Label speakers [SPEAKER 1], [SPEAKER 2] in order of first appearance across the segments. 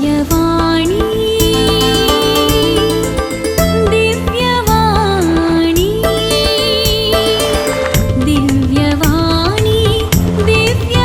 [SPEAKER 1] दिव्यवाणी, दिव्यवाणी, दिव्यवाणी, दिव्यवाणी.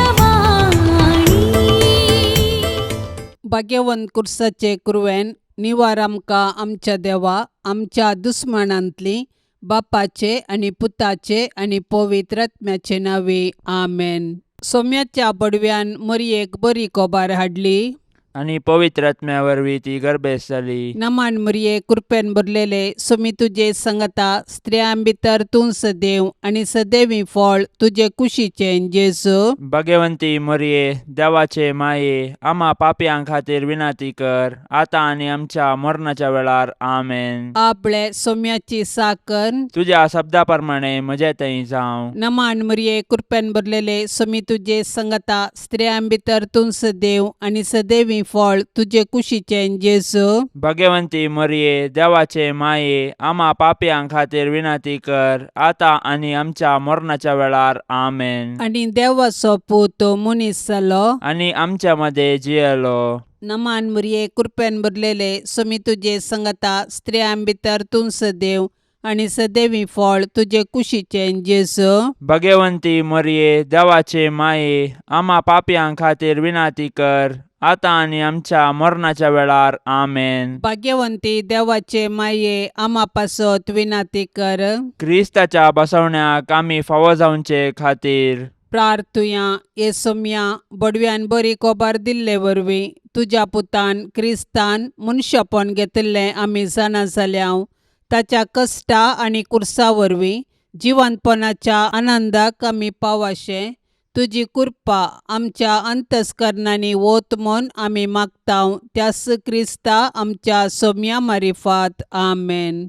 [SPEAKER 2] भाग्यवंत कुर्साचे कुरवेन निवार आमकां आमच्या देवा आमच्या दुस्मानांतली बापाचे आनी पुताचे आनी पवित्र आत्म्याचे नांवे आमेन. सोम्याच्या बडव्यान मरयेक बरी कोबार हाडली
[SPEAKER 3] आनी पवित्र आत्म्या वरवीं ती गर्भेस्त जाली.
[SPEAKER 2] नमान मरये, कृपेन भरलेले, सोमी तुजे संगता, स्त्रियां भितर तूं सदैव आनी सदैवी फळ तुजे कुशीचें जेजू.
[SPEAKER 3] भगवंती मरये, देवाचे माये, आमा पापयां खातीर विनंती कर, आतां आनी आमच्या मरणाच्या वेळार. आमेन.
[SPEAKER 2] आपले सोम्याची साकर.
[SPEAKER 3] तुज्या शब्दा प्रमाणे म्हजे थंय जावं.
[SPEAKER 2] नमान मरये, कृपेन भरलेले, सोमी तुजे संगता, स्त्रियां भितर तूं सदैव आनी सदैवी फळ तुजे कुशीचें जेजू.
[SPEAKER 3] भगवंती मरये, देवाचे माये, आमा पापयां खातीर विनंती कर, आतां आनी आमच्या मरणाच्या वेळार. आमेन.
[SPEAKER 2] आनी देवाचो पूत मनीस जालो
[SPEAKER 3] आनी आमच्या मदें जियेलो.
[SPEAKER 2] नमान मरये, कृपेन भरलेले, सोमी तुजे संगता, स्त्रियां भितर तूं सदैव आनी सदैवी फळ तुजे कुशीचें जेजू.
[SPEAKER 3] भगवंती मरये, देवाचे माये, आमा पापयां खातीर विनंती कर, आतां आनी आमच्या मरणाच्या वेळार. आमेन.
[SPEAKER 2] भाग्यवंती देवाचे माये, आमा पासत विनंती कर.
[SPEAKER 3] क्रिस्ताच्या बसवण्याक आमी फावो जावचे खातीर
[SPEAKER 2] प्रार्थुया. हे सोम्या, बडव्यान बरी कोबार दिल्ले वरवीं तुज्या पुतान क्रिस्तान मनशापण घेतिल्लें आमी जाणा जाल्या. ताच्या कश्टा आनी कुर्सा वरवीं जिवंतपणाच्या आनंदाक आमी पावाशें तुजी कृपा आमच्या अंतस्करणांनी वत म्हूण आमी मागता, त्यास क्रिस्ता आमच्या सोम्या मारिफात. आमेन.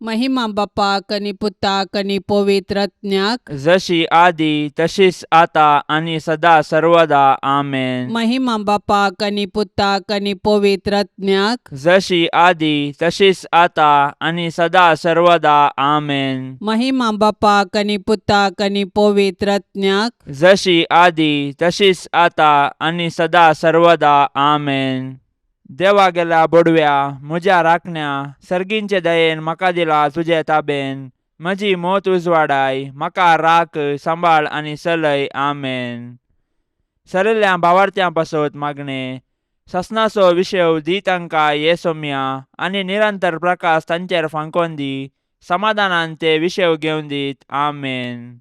[SPEAKER 2] महिमा बापाक आनी पुताक आनी पवित्र आत्म्याक.
[SPEAKER 3] जशी आदी तशीच आता आनी सदा सर्वदा. आमेन.
[SPEAKER 2] महिमा बापाक आनी पुताक आनी पवित्र आत्म्याक.
[SPEAKER 3] जशी आदी तशीच आता आनी सदा सर्वदा. आमेन.
[SPEAKER 2] महिमा बापाक आनी पुताक आनी पवित्र आत्म्याक.
[SPEAKER 3] जशी आदी तशीच आता आनी सदा सर्वदा. आमेन. देवा गेल्या बोडव्या, म्हज्या राखण्या, सर्गींचे दयेन म्हाका दिला तुजे ताबेन. म्हजी मोत उजवाडाय, म्हाका राख, सांबाळ आनी चलय. आमेन. सरिल्ल्या भावार्थ्यां पासत मागणें. ससनाचो विशेव दी तांकां ये सोम्या आनी निरंतर प्रकाश तांचेर फांकोन दी. समाधानान ते विशेव घेवन दीत. आमेन.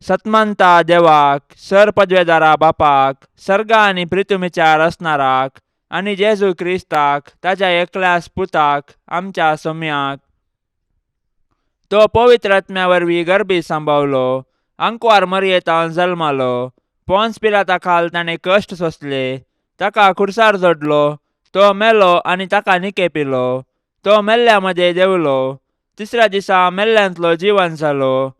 [SPEAKER 3] सतमंता देवाक, सर पदवेदारा बापाक, सर्गा आनी प्रितुमीच्या रचणाराक आनी जेजू क्रिस्ताक ताच्या एकल्याच पुताक, आमच्या सोम्याक, तो पवित्र आत्म्या वरवीं गर्भी सांबावलो, आंकवार मरयेतान जल्मालो, पोन्स पिलाता खाल ताणें कश्ट सोंसले, ताका खुर्सार जोडलो, तो मेलो आनी ताका निकेपिलो, तो मेल्ल्या मदें देंवलो, तिसऱ्या दिसा मेल्ल्यांतलो जिवन जालो,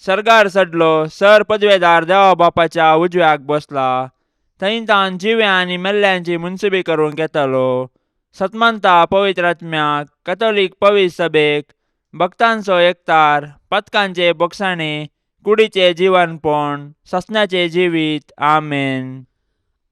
[SPEAKER 3] सर्गार चडलो, सर पदवेदार देवा बापाच्या उजव्याक बसला, थंय तावन जिव्या आनी मेल्ल्यांची मुनसुबी करूंक येतालो. सतमंता पवित्र आत्म्याक, कथोलीक पवित्र सभेक, भक्तांचो एकतार, पथकांचे बोगसाणे, कुडीचे जिवनपण, ससण्याचे जिवीत. आमेन.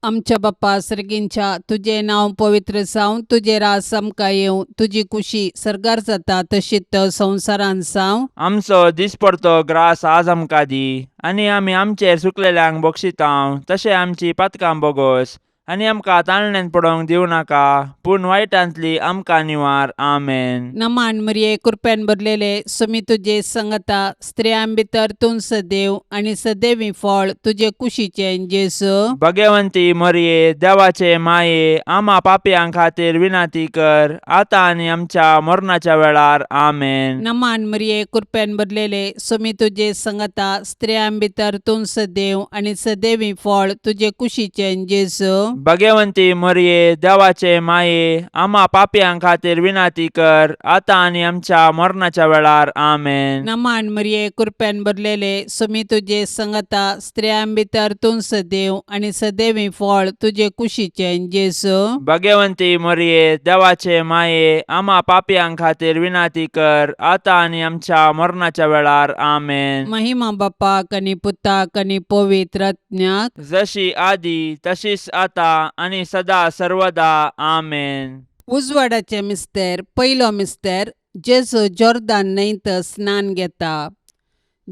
[SPEAKER 2] आमच्या बाप्पा सर्गींच्या, तुजें नांव पवित्र जावं, तुजें राज आमकां येवं, तुजी कुशी सर्गार जाता तशीच संवसारांत जावं.
[SPEAKER 3] आमचो दिसपडतो ग्रास आज आमकां दी आनी आमी आमचेर चुकलेल्यांक बक्षितांव तशें आमची पातकां बोगोस आनी आमकां ताळण्यांत पडोवंक दिवं नाका, पूण वायटांतली आमकां निवार. आमेन.
[SPEAKER 2] नमान मरिये, कृपेन भरलेले, सुमी तुजे संगता, स्त्रियां भितर तूं सदैव आनी सदैवी फळ तुजे कुशीचें जेजू.
[SPEAKER 3] भगवंती मरिये, देवाचे माये, आमा पापयां खातीर विनंती कर, आतां आनी आमच्या मरणाच्या वेळार. आमेन.
[SPEAKER 2] नमान मरिये, कृपेन भरलेले, सुमी तुजे संगता, स्त्रियां भितर तूं सदैव आनी सदैवी फळ तुजे कुशीचें जेजू.
[SPEAKER 3] भगवंती मरिये, देवाचे माये, आमा पापयां खातीर विनंती कर, आतां आनी आमच्या मरणाच्या वेळार. आमेन.
[SPEAKER 2] नमान मरिये, कृपेन भरलेले, सुमी तुजे संगता, स्त्रियां भितर तूं सदैव आनी सदैवी फळ तुजे कुशीचें जेजू.
[SPEAKER 3] भगवंती मरिये, देवाचे माये, आमा पापयां खातीर विनंती कर, आतां आनी आमच्या मरणाच्या वेळार. आमेन.
[SPEAKER 2] महिमा बापाक आनी पुताक आनी पवित्र आत्म्याक.
[SPEAKER 3] जशी आदी तशीच आता आनी सदा सर्वदा आमेन.
[SPEAKER 2] उजवाडाचें मिस्तेर. पयलो मिस्तेर. जेजू जोर्दान न्हंयत स्नान घेता.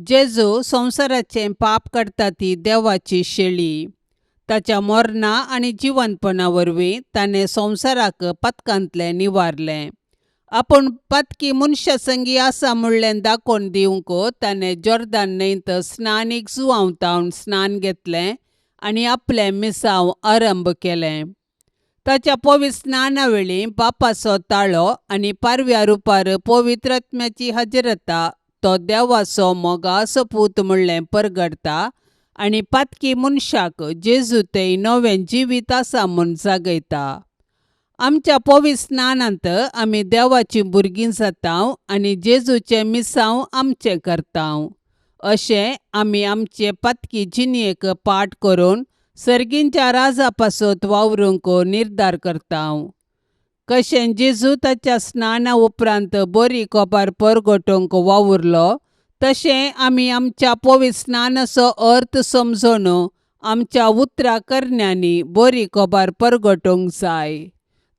[SPEAKER 2] जेजू संवसाराचें पाप काडटा ती देवाची शेळी. ताच्या मरणा आनी जिवंतपणा वरवीं ताणें संवसाराक पातकांतलें निवारलें. आपूण पातकी मनशा संगी आसा म्हणलें दाखोवन दिवंक ताणें जोर्दान न्हंयत स्नानीक जुवांव स्नान घेतलें आनी आपलें मिसांव आरंभ केलें. ताच्या पवित्र स्नाना वेळी बापाचो ताळो आनी पारव्या रुपार पवित्र आत्म्याची हजरता तो देवाचो मोगाचो पूत म्हणलें परगडता आनी पातकी मनशाक जेजू थंय नवें जिवीत आसा म्हूण जागयता. आमच्या पवित्र स्नानांत आमी देवाचीं भुरगीं जाता आनी जेजूचें मिसांव आमचें करता. अशें आमी आमचे पातकी जिणेक पाठ करून सर्गींच्या राजा पासत वावरूंक निर्धार करता. कशें जेजू ताच्या स्नाना उपरांत बरी कोबार परगटूंक वावुरलो, तशें आमी आमच्या पवित्र स्नानाचो अर्थ समजून आमच्या उतरां करण्यांनी बरी कोबार परगटूंक जाय.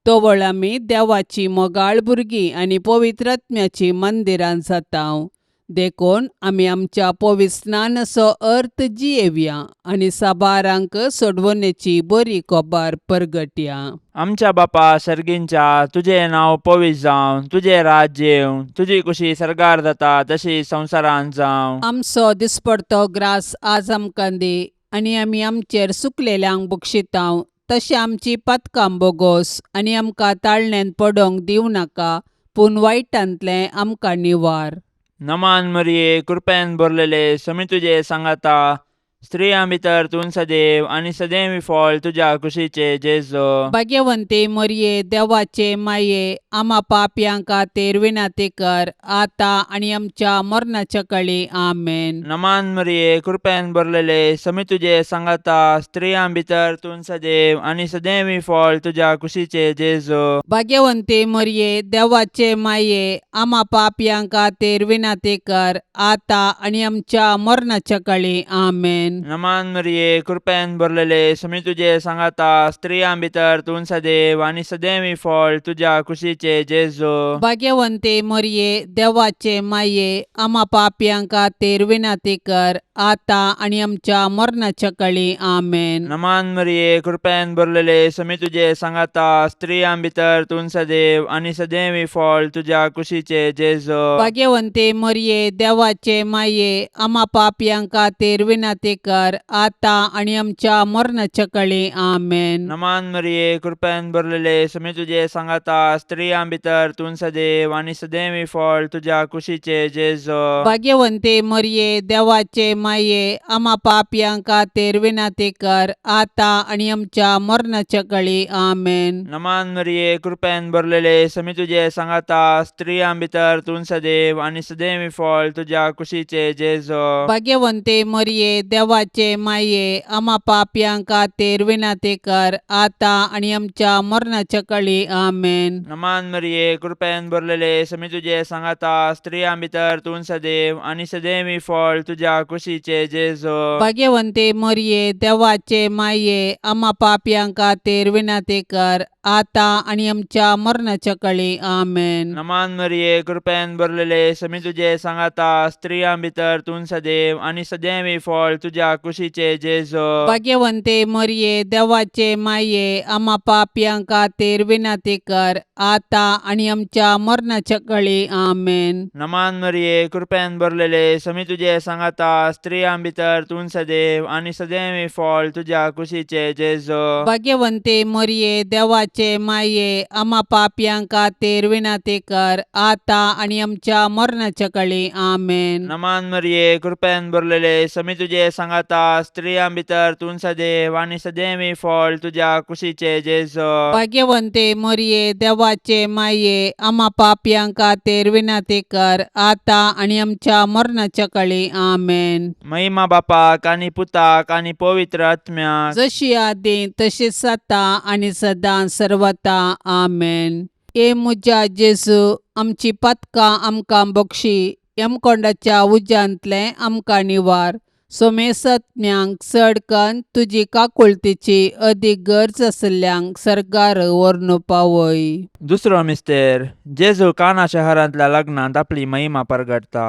[SPEAKER 2] तवळ आमी देवाची मोगाळ भुरगीं आनी पवित्र आत्म्याचीं मंदिरां जाता. देखून आमी आमच्या पवित्र स्नानाचो अर्थ जियेवया आनी साबारांक सोडवणेची बरी कोबार परगटया.
[SPEAKER 3] आमच्या बापा सर्गींच्या, तुजें नांव पवित्र जावं, तुजें राज्य येवं, तुजी कुशी सर्गार जाता तशी संवसारांत जावं.
[SPEAKER 2] आमचो दिसपडतो ग्रास आज आमकां दी आनी आमी आमचेर सुकलेल्यांक बक्षितांव, तशें आमची पातकां बोगोस आनी आमकां ताळण्यांत पडोंक दिवं नाका, पूण वायटांतलें आमकां निवार.
[SPEAKER 3] नमान मरिये, कृपेन भरलेले, समी तुजे सांगाता, स्त्रियां भितर तूं सदैव आनी सदैव फळ तुज्या कुशीचे जेजो.
[SPEAKER 2] भाग्यवंती मरये, देवाचे माये, आमा पापयां खातीर विनंती कर, आतां आनी आमच्या मरणाच्या कळी. आमेन.
[SPEAKER 3] नमान मरिये, कृपेन भरलेले, समी तुजे सांगाता, स्त्रियां भितर तूं सदैव आनी सदैव फळ तुज्या कुशीचे जेजो.
[SPEAKER 2] भाग्यवंती मरये, देवाचे माये, आमा पापयां खातीर विनंती कर, आतां आनी आमच्या मरणाच्या कळी. आमेन.
[SPEAKER 3] नमान मरिये, कृपेन भरलेले, समी तुजे सांगाता, स्त्रियां भितर तूं सदैव आनी सदैव फळ तुज्या कुशीचे जेजो.
[SPEAKER 2] भाग्यवंती मरये, देवाचे माये, आमा पापयां खातीर विनंती कर, आतां आनी आमच्या मरणाच्या कळी. आमेन.
[SPEAKER 3] नमान मरिये, कृपेन भरलेले, समी तुजे सांगाता, स्त्रियां भितर तूं सदैव आनी सदैव फळ तुज्या कुशीचे जेजो.
[SPEAKER 2] भाग्यवंती मरये, देवाचे माये, आमा पापयां खातीर विनंती कर, आतां आनी आमच्या मरणाच्या कळी. आमेन.
[SPEAKER 3] नमान मरिये, कृपेन भरलेले, समी तुजे सांगाता, स्त्रियां भितर तूं सदैव आनी सदैव फळ तुज्या कुशीचे जेजो.
[SPEAKER 2] भाग्यवंती मरये, देवाचे माये, आमा पापयां खातीर विनंती कर, आतां आनी आमच्या मरणाच्या कळी. आमेन.
[SPEAKER 3] नमान मरिये, कृपेन भरलेले, समी तुजे सांगाता, स्त्रियां भितर तूं सदैव आनी सदैव फळ तुज्या कुशीचे जेजो.
[SPEAKER 2] भाग्यवंती मरये, देवाचे माये, आमा पापयां खातीर विनंती कर, आतां आनी आमच्या मरणाच्या कळी. आमेन.
[SPEAKER 3] नमान मरिये, कृपेन भरलेले, समी तुजे सांगाता, स्त्रियां भितर तूं सदैव आनी सदैव फळ तुज्या कुशीचे जेजो.
[SPEAKER 2] भाग्यवंती मरये, देवाचे माये, आमा पापयां खातीर विनंती कर, आतां आनी आमच्या मरणाच्या कळी. आमेन.
[SPEAKER 3] नमान मरिये, कृपेन भरलेले, समी तुजे सांगाता, स्त्रियां भितर तूं सदैव आनी सदैव फळ तुज्या कुशीचे जेजो.
[SPEAKER 2] भाग्यवंती मरये, देवाचे माये, आमा पापयां खातीर विनंती कर, आतां आनी आमच्या मरणाच्या कळी. आमेन.
[SPEAKER 3] नमान मरिये, कृपेन भरलेले, समी तुजे सांगाता, स्त्रियां भितर तूं सदैव आनी सदैव फळ तुज्या कुशीचे जेजो.
[SPEAKER 2] भाग्यवंती मरये, देवाचे माये, आमा पापयां खातीर विनंती कर, आतां आनी आमच्या मरणाच्या कळी. आमेन.
[SPEAKER 3] नमान मरिये, कृपेन भरलेले, समी तुजे सांगाता, स्त्रियां भितर तूं सदैव आनी सदैव फळ तुज्या कुशीचे जेजो.
[SPEAKER 2] भाग्यवंती मरये, देवाचे माये, आमा पापयां खातीर विनंती कर, आतां आनी आमच्या मरणाच्या कळी. आमेन.
[SPEAKER 3] महिमा बापाक आनी पुताक आनी पवित्र आत्म्याक,
[SPEAKER 2] जशी आदी तशीच आतां आनी सदां सर्वता. आमेन. ए म्हज्या जेजू, आमची पातकां आमकां बक्षी, यमकोंडाच्या उज्यांतलें आमकां निवार, सोमेसत्म्यांक चड कन्न तुजी काकुळतीची अदीक गरज आशिल्ल्यांक सर्गार व्हरून पावय.
[SPEAKER 3] दुसरो मिस्तेर. जेजू काना शहरांतल्या लग्नांत आपली महिमा परगटता.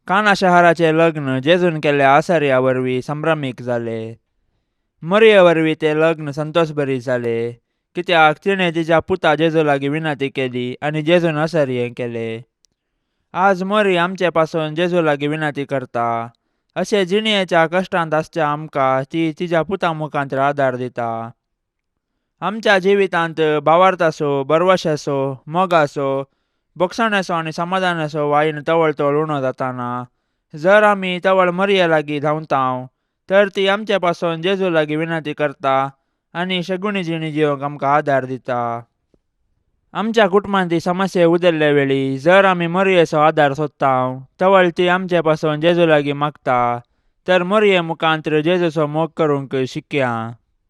[SPEAKER 3] काना शहराचें लग्न जेजून केल्ल्या आसर्या वरवीं संभ्रमीक जालें. मरये वरवीं तें लग्न संतोशभरीत जालें, कित्याक तिणें तिच्या पुता जेजू लागीं विनंती केली आनी जेजून असर्यें केलें. आज मरी आमचे पासून जेजू लागीं विनंती करता. अशें जिणयेच्या कश्टांत आसच्या आमकां ती तिच्या पुता मुखांत आदार दिता. आमच्या जिवितांत भावार्थाचो, भरवशाचो, मोगाचो, भोगसण्याचो आनी समाधानाचो वायन तवळ तवळ उणो जाताना जर आमी तवळ मरये लागीं धांवतांव तर ती आमचे पासून जेजू लागीं विनंती करता आनी शगुणी जिणी जिवंक आमकां आदार दिता. आमच्या कुटुंबांत समस्या उदरले वेळी जर आमी मरयेचो आदार सोदतांव तवळ ती आमचे पासून जेजू लागीं मागता. तर मरये मुखांत जेजूचो मोग करूंक शिकया.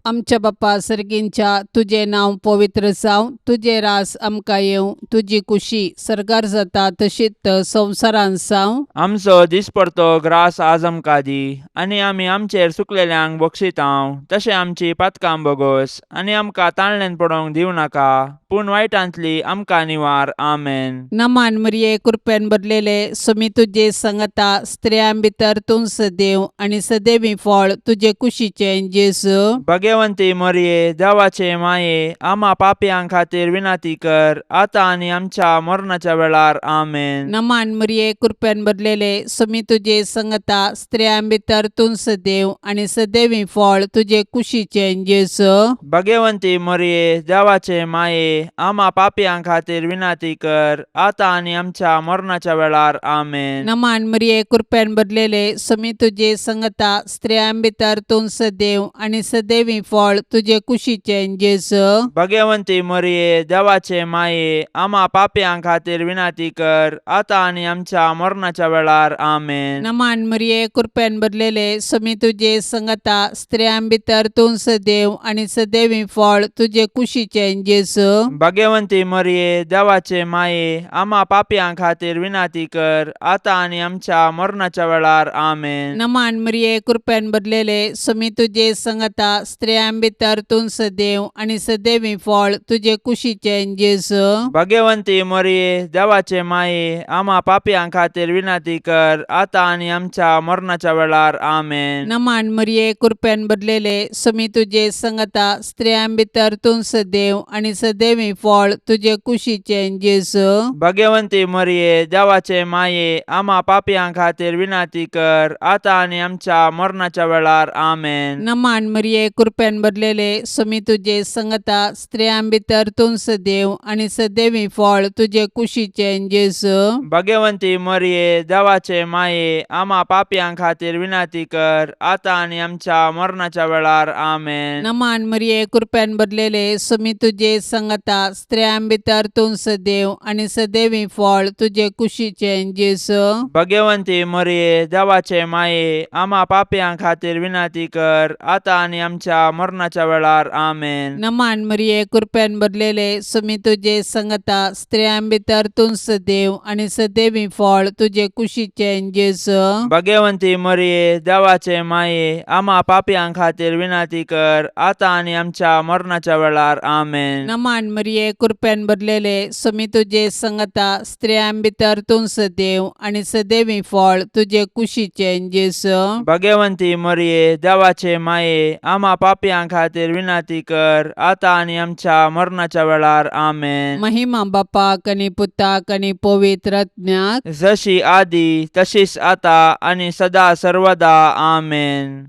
[SPEAKER 2] आमच्या बापा सर्गींच्या, तुजें नांव पवित्र जावं, तुजें रास आमकां येवं, तुजी कुशी सर्गार जाता तशीच संवसारांत जावं.
[SPEAKER 3] आमचो दिसपडतो ग्रास आज आमकां दी आनी आमी आमचेर चुकलेल्यांक बक्षितांव तशें आमची पातकां बोगोस आनी आमकां ताणल्यान पडोवंक दिवं नाका, पूण वायटांतली आमकां निवार. आमेन.
[SPEAKER 2] नमान मरिये, कृपेन भरलेले, सुमी तुजे संगता, स्त्रियां भितर तूं सदैव आनी सदैवी फळ तुजे कुशीचें जेजू.
[SPEAKER 3] भगवंती मरये, देवाचे माये, आमा पापयां खातीर विनंती कर, आतां आनी आमच्या मरणाच्या वेळार. आमेन.
[SPEAKER 2] नमान मरिये, कृपेन भरलेले, सुमी तुजे संगता, स्त्रियां भितर तूं सदैव आनी सदैवी फळ तुजे कुशीचें जेजू.
[SPEAKER 3] भगवंती मरये, देवाचे माये, आमा पापयां खातीर विनंती कर, आतां आनी आमच्या मरणाच्या वेळार. आमेन.
[SPEAKER 2] नमान मरिये, कृपेन भरलेले, सुमी तुजे संगता, स्त्रियां भितर तूं सदैव आनी सदैवी फळ तुजे कुशीचें जेजू.
[SPEAKER 3] भगवंती मरये, देवाचे माये, आमा पापयां खातीर विनंती कर, आतां आनी आमच्या मरणाच्या वेळार. आमेन.
[SPEAKER 2] नमान मरिये, कृपेन भरलेले, सुमी तुजे संगता, स्त्रियां भितर तूं सदैव आनी सदैवी फळ तुजे कुशीचें जेजू.
[SPEAKER 3] भगवंती मरये, देवाचे माये, आमा पापयां खातीर विनंती कर, आतां आनी आमच्या मरणाच्या वेळार. आमेन.
[SPEAKER 2] नमान मरिये, कृपेन भरलेले, सुमी तुजे संगता, स्त्रियां भितर तूं सदैव आनी सदैवी फळ तुजे कुशीचें जेजू.
[SPEAKER 3] भगवंती मरये, देवाचे माये, आमा पापयां खातीर विनंती कर, आतां आनी आमच्या मरणाच्या वेळार. आमेन.
[SPEAKER 2] नमान मरिये, कृपेन भरलेले, सुमी तुजे संगता, स्त्रियां भितर तूं सदैव आनी सदैवी फळ तुजे कुशीचें जेजू.
[SPEAKER 3] भगवंती मरये, देवाचे माये, आमा पापयां खातीर विनंती कर, आतां आनी आमच्या मरणाच्या वेळार. आमेन.
[SPEAKER 2] नमान मरिये, कृपेन भरलेले, सुमी तुजे संगता, स्त्रियां भितर तूं सदैव आनी सदैवी फळ तुजे कुशीचें जेजू.
[SPEAKER 3] भगवंती मरये, देवाचे माये, आमा पापयां खातीर विनंती कर, आतां आनी आमच्या मरणाच्या वेळार. आमेन.
[SPEAKER 2] नमान मरिये, कृपेन भरलेले, सुमी तुजे संगता, स्त्रियां भितर तूं सदैव आनी सदैवी फळ तुजे कुशीचें जेजू.
[SPEAKER 3] भगवंती मरये, देवाचे माये, आमा पापयां खातीर विनंती कर, आतां आनी आमच्या मरणाच्या वेळार. आमेन.
[SPEAKER 2] नमान मरिये, कृपेन भरलेले, सुमी तुजे संगता, स्त्रियां भितर तूं सदैव आनी सदैवी फळ तुजे कुशीचें जेजू.
[SPEAKER 3] भगवंती मरये, देवाचे माये, आमा पापयां खातीर विनंती कर, आतां आनी आमच्या मरणाच्या वेळार. आमेन.
[SPEAKER 2] नमान मरिये, कृपेन भरलेले, सुमी तुजे संगता, स्त्रियां भितर तूं सदैव आनी सदैवी फळ तुजे कुशीचें जेजू.
[SPEAKER 3] भगवंती मरये, देवाचे माये, आमा पापयां खातीर विनंती कर, आतां आनी आमच्या मरणाच्या वेळार. आमेन.
[SPEAKER 2] महिमा बापाक आनी पुताक आनी पवित्र आत्म्याक,
[SPEAKER 3] जशी आदी तशीच आता आनी सदा सर्वदा. आमेन.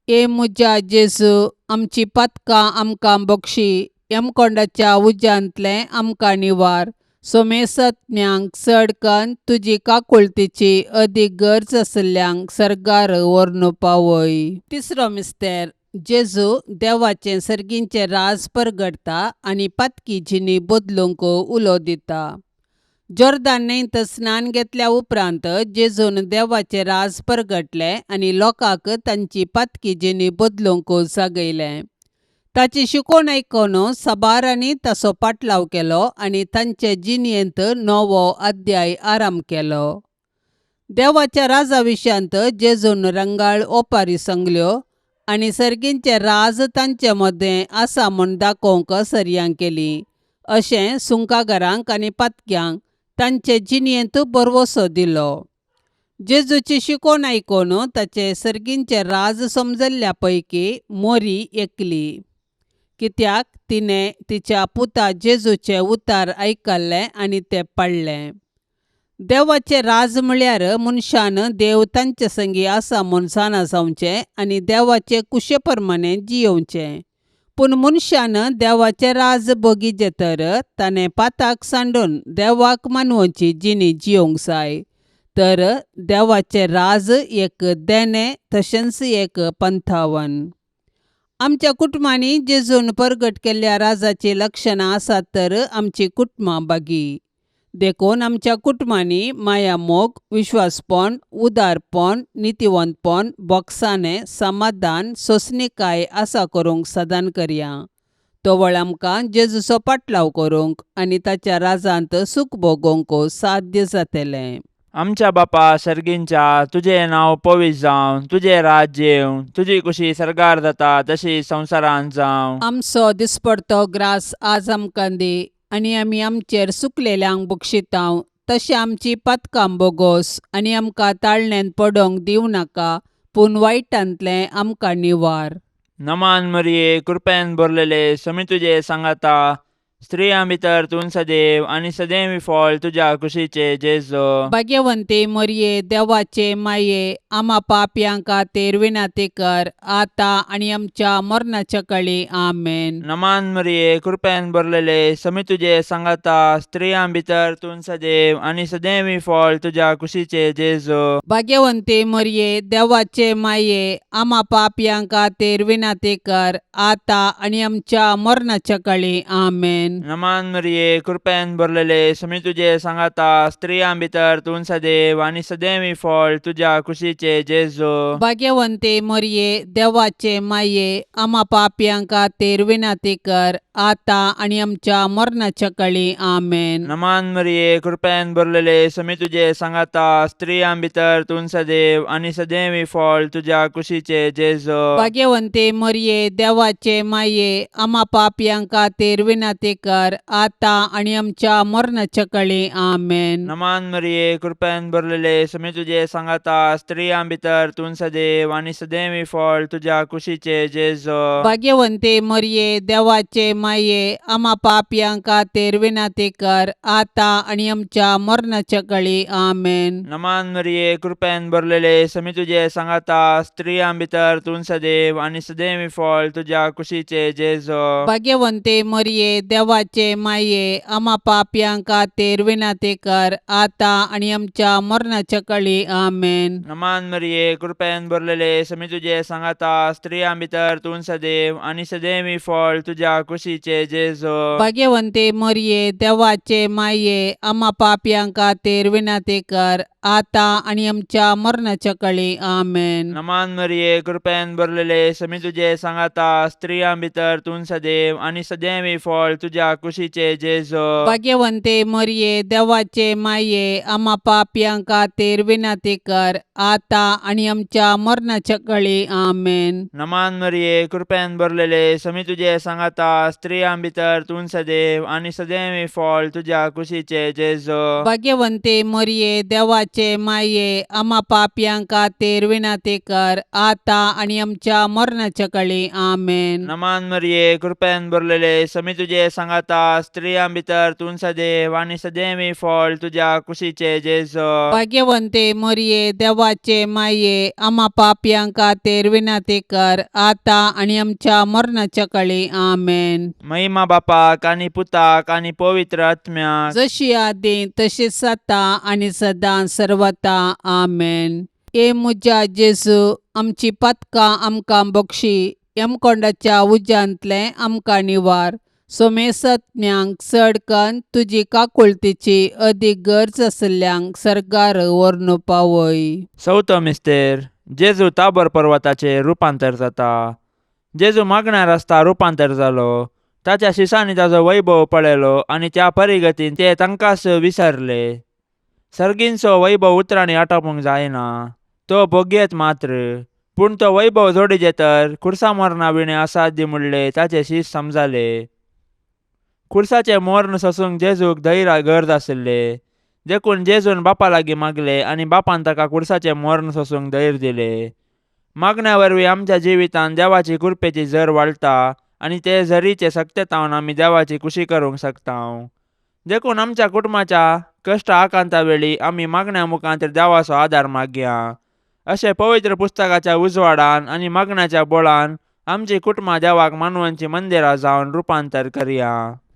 [SPEAKER 2] ए म्हज्या जेजू, आमची पातकां आमकां बक्षी, यमकोंडाच्या उज्यांतलें आमकां निवार, सोमेसत्म्यांक चड कन्न तुजी काकुळतीची अदीक गरज आशिल्ल्यांक सर्गार व्हरून पावय. तिसरो मिस्तेर. जेजू देवाचें सर्गींचें राज परगटता आनी पातकी जिणी बदलूंक उलो दिता. जोर्दान न्हंयत स्नान घेतल्या उपरांत जेजून देवाचें राज परगटलें आनी लोकांक तांची पातकी जिणी बदलूंक जागयलें. ताची शिकवण आयकून साबारांनी ताचो पाटलाव केलो आनी तांचे जिणेंत नवो अध्याय आरंभ केलो. देवाच्या राजा विशयांत जेजून रंगाळ ओपारी सांगल्यो आनी सर्गींचें राज तांचे मदें आसा म्हूण दाखोवंक सरयां केली. अशें सुंकागारांक आनी पातक्यांक तांचे जिणेंत भरवंसो दिलो. जेजूची शिकवण आयकून ताचें सर्गींचें राज समजल्ल्या पैकी मोरी एकली. कित्याक तिणें तिच्या पुता जेजूचें उतार आयकल्लें आनी तें पाळ्ळें. देवाचें राज म्हळ्यार मनशान देव तांचे संगी आसा म्हूण जाणा जावचें आनी देवाचे कुशे प्रमाणें जियोवचें. पूण मनशान देवाचें राज भोगिचें तर ताणें पाताक सांडून देवाक मानवची जिणी जियोवंक जाय. तर देवाचें राज एक देणें तशेंच एक पंथावन. आमच्या कुटुंबांनी जेजून परगट केल्ल्या राजाचीं लक्षणां आसात तर आमचीं कुटुंबां बागी. देखून आमच्या कुटुंबांनी मायामोग, विश्वासपण, उदारपण, नितीवंतपण, बोगसाणें, समाधान, सोंसणीकाय आसा करूंक सदान करया. तवळ आमकां जेजूचो पाटलाव करूंक आनी ताच्या राजांत सूख भोगोवंक साध्य जातलें.
[SPEAKER 3] आमच्या बापा सर्गींच्या, तुजें नांव पवित्र जावं, तुजें राज्य येवं, तुजी कुशी सर्गार जाता तशी संवसारांत जावं.
[SPEAKER 2] आमचो दिसपडतो ग्रास आज आमकां दी आनी आमी आमचेर सुकलेल्यांक बक्षितांव तशें आमची पातकां बोगोस आनी आमकां ताळण्यांत पडोवंक दिवं नाका पूण वायटांतलें आमकां निवार.
[SPEAKER 3] नमान मरिये, कृपेन भरलेले, समी तुजे सांगाता, स्त्रियां भितर तूं सदैव आनी सदैव फळ तुज्या कुशीचे जेजो.
[SPEAKER 2] भाग्यवंती मोरये, देवाचे माये, आमा पापयां खातीर विनंती कर आतां आनी आमच्या मरणाच्या कळी. आमेन.
[SPEAKER 3] नमान मरिये, कृपेन भरलेले, समी तुजे सांगाता, स्त्रियां भितर तूं सदैव आनी सदैव फळ तुज्या कुशीचे जेजो.
[SPEAKER 2] भाग्यवंती मोरये, देवाचे माये, आमा पापयां खातीर विनंती कर आतां आनी आमच्या मरणाच्या कळी. आमेन.
[SPEAKER 3] नमान मरिये, कृपेन भरलेले, समी तुजे सांगाता, स्त्रियां भितर तूं सदैव आनी सदैव फळ तुज्या कुशीचे जेजो.
[SPEAKER 2] भाग्यवंती मोरये, देवाचे माये, आमा पापयां खातीर विनंती कर आतां आनी आमच्या मरणाच्या कळी. आमेन.
[SPEAKER 3] नमान मरिये, कृपेन भरलेले, समी तुजे सांगाता, स्त्रियां भितर तूं सदैव आनी सदैव फळ तुज्या कुशीचे जेजो.
[SPEAKER 2] भाग्यवंती मोरये, देवाचे माये, आमा पापयां खातीर विनंती कर आतां आनी आमच्या मरणाच्या कळी. आमेन.
[SPEAKER 3] नमान मरिये, कृपेन भरलेले, समी तुजे सांगाता, स्त्रियां भितर तूं सदैव आनी सदैव फळ तुज्या कुशीचे जेजो.
[SPEAKER 2] भाग्यवंती मोरये, देवाचे माये, आमा पापयां खातीर विनंती कर आतां आनी आमच्या मरणाच्या कळी. आमेन.
[SPEAKER 3] नमान मरिये, कृपेन भरलेले, समी तुजे सांगाता, स्त्रियां भितर तूं सदैव आनी सदैव फळ तुज्या कुशीचे जेजो.
[SPEAKER 2] भाग्यवंती मोरये, देवाचे माये, आमा पापयां खातीर विनंती कर आतां आनी आमच्या मरणाच्या कळी. आमेन.
[SPEAKER 3] नमान मरिये, कृपेन भरलेले, समी तुजे सांगाता, स्त्रियां भितर तूं सदैव आनी सदैव फळ तुज्या कुशीचे जेजो.
[SPEAKER 2] भाग्यवंती मोरये, देवाचे माये, आमा पापयां खातीर विनंती कर आतां आनी आमच्या मरणाच्या कळी. आमेन.
[SPEAKER 3] नमान मरिये, कृपेन भरलेले, समी तुजे सांगाता, स्त्रियां भितर तूं सदैव आनी सदैव फळ तुज्या कुशीचे जेजो.
[SPEAKER 2] भाग्यवंती मोरये, देवाचे माये, आमा पापयां खातीर विनंती कर आतां आनी आमच्या मरणाच्या कळी. आमेन.
[SPEAKER 3] नमान मरिये, कृपेन भरलेले, समी तुजे सांगाता, स्त्रियां भितर तूं सदैव आनी सदैव फळ तुज्या कुशीचे जेजो.
[SPEAKER 2] भाग्यवंती मोरये, देवाचे माये, आमा पापयां खातीर विनंती कर आतां आनी आमच्या मरणाच्या कळी. आमेन.
[SPEAKER 3] नमान मरिये, कृपेन भरलेले, समी तुजे सांगाता, स्त्रियां भितर तूं सदैव आनी सदैव फळ तुज्या कुशीचे जेजो.
[SPEAKER 2] भाग्यवंती मोरये, देवाचे माये, आमा पापयां खातीर विनंती कर आतां आनी आमच्या मरणाच्या कळी. आमेन.
[SPEAKER 3] महिमा बापाक आनी पुताक आनी पवित्र आत्म्याक,
[SPEAKER 2] जशी आदी तशीच आतां आनी सदां सर्वता. आमेन. ए म्हज्या जेजू, आमची पातकां आमकां बक्षी, यमकोंडाच्या उज्यांतलें आमकां निवार, सोमेसत्म्यांक चड कन्न तुजी काकुळतीची अदीक गरज आशिल्ल्यांक सर्गार व्हरून पावय.
[SPEAKER 3] चवथो मिस्तेर, जेजू ताबर पर्वताचेर रुपांतर जाता. जेजू मागण्यार आसता रुपांतर जालो. ताच्या शिसांनी ताजो वैभव पळयलो आनी त्या परिगतीन ते तांकांच विसरले. सर्गींचो वैभव उतरांनी आटापूंक जायना, तो भोगयेत मात्र. पूण तो वैभव जोडीजे तर खुर्सा मरणा विणे असाध्य म्हणले ताचे शीस समजाले. खुर्साचें मर्ण सोसूंक जेजूक धैर्य गरज आशिल्ले, देखून जेजून बापा लागीं मागले आनी बापान ताका खुर्साचें मर्ण सोसूंक धैर्य दिले. मागण्या वरवीं आमच्या जिवितांत देवाची कृपेची झर वाडटा आनी ते झरीचे सक्तेतावन आमी देवाची खुशी करूंक शकता. देखून आमच्या कुटुंबाच्या कश्ट आकांता वेळी आमी मागण्या मुखांत देवाचो आदार मागया. अशें पवित्र पुस्तकाच्या उजवाडान आनी मागण्याच्या बळान आमची कुटुंबां देवाक मानवांची मंदिरां जावन रुपांतर करया.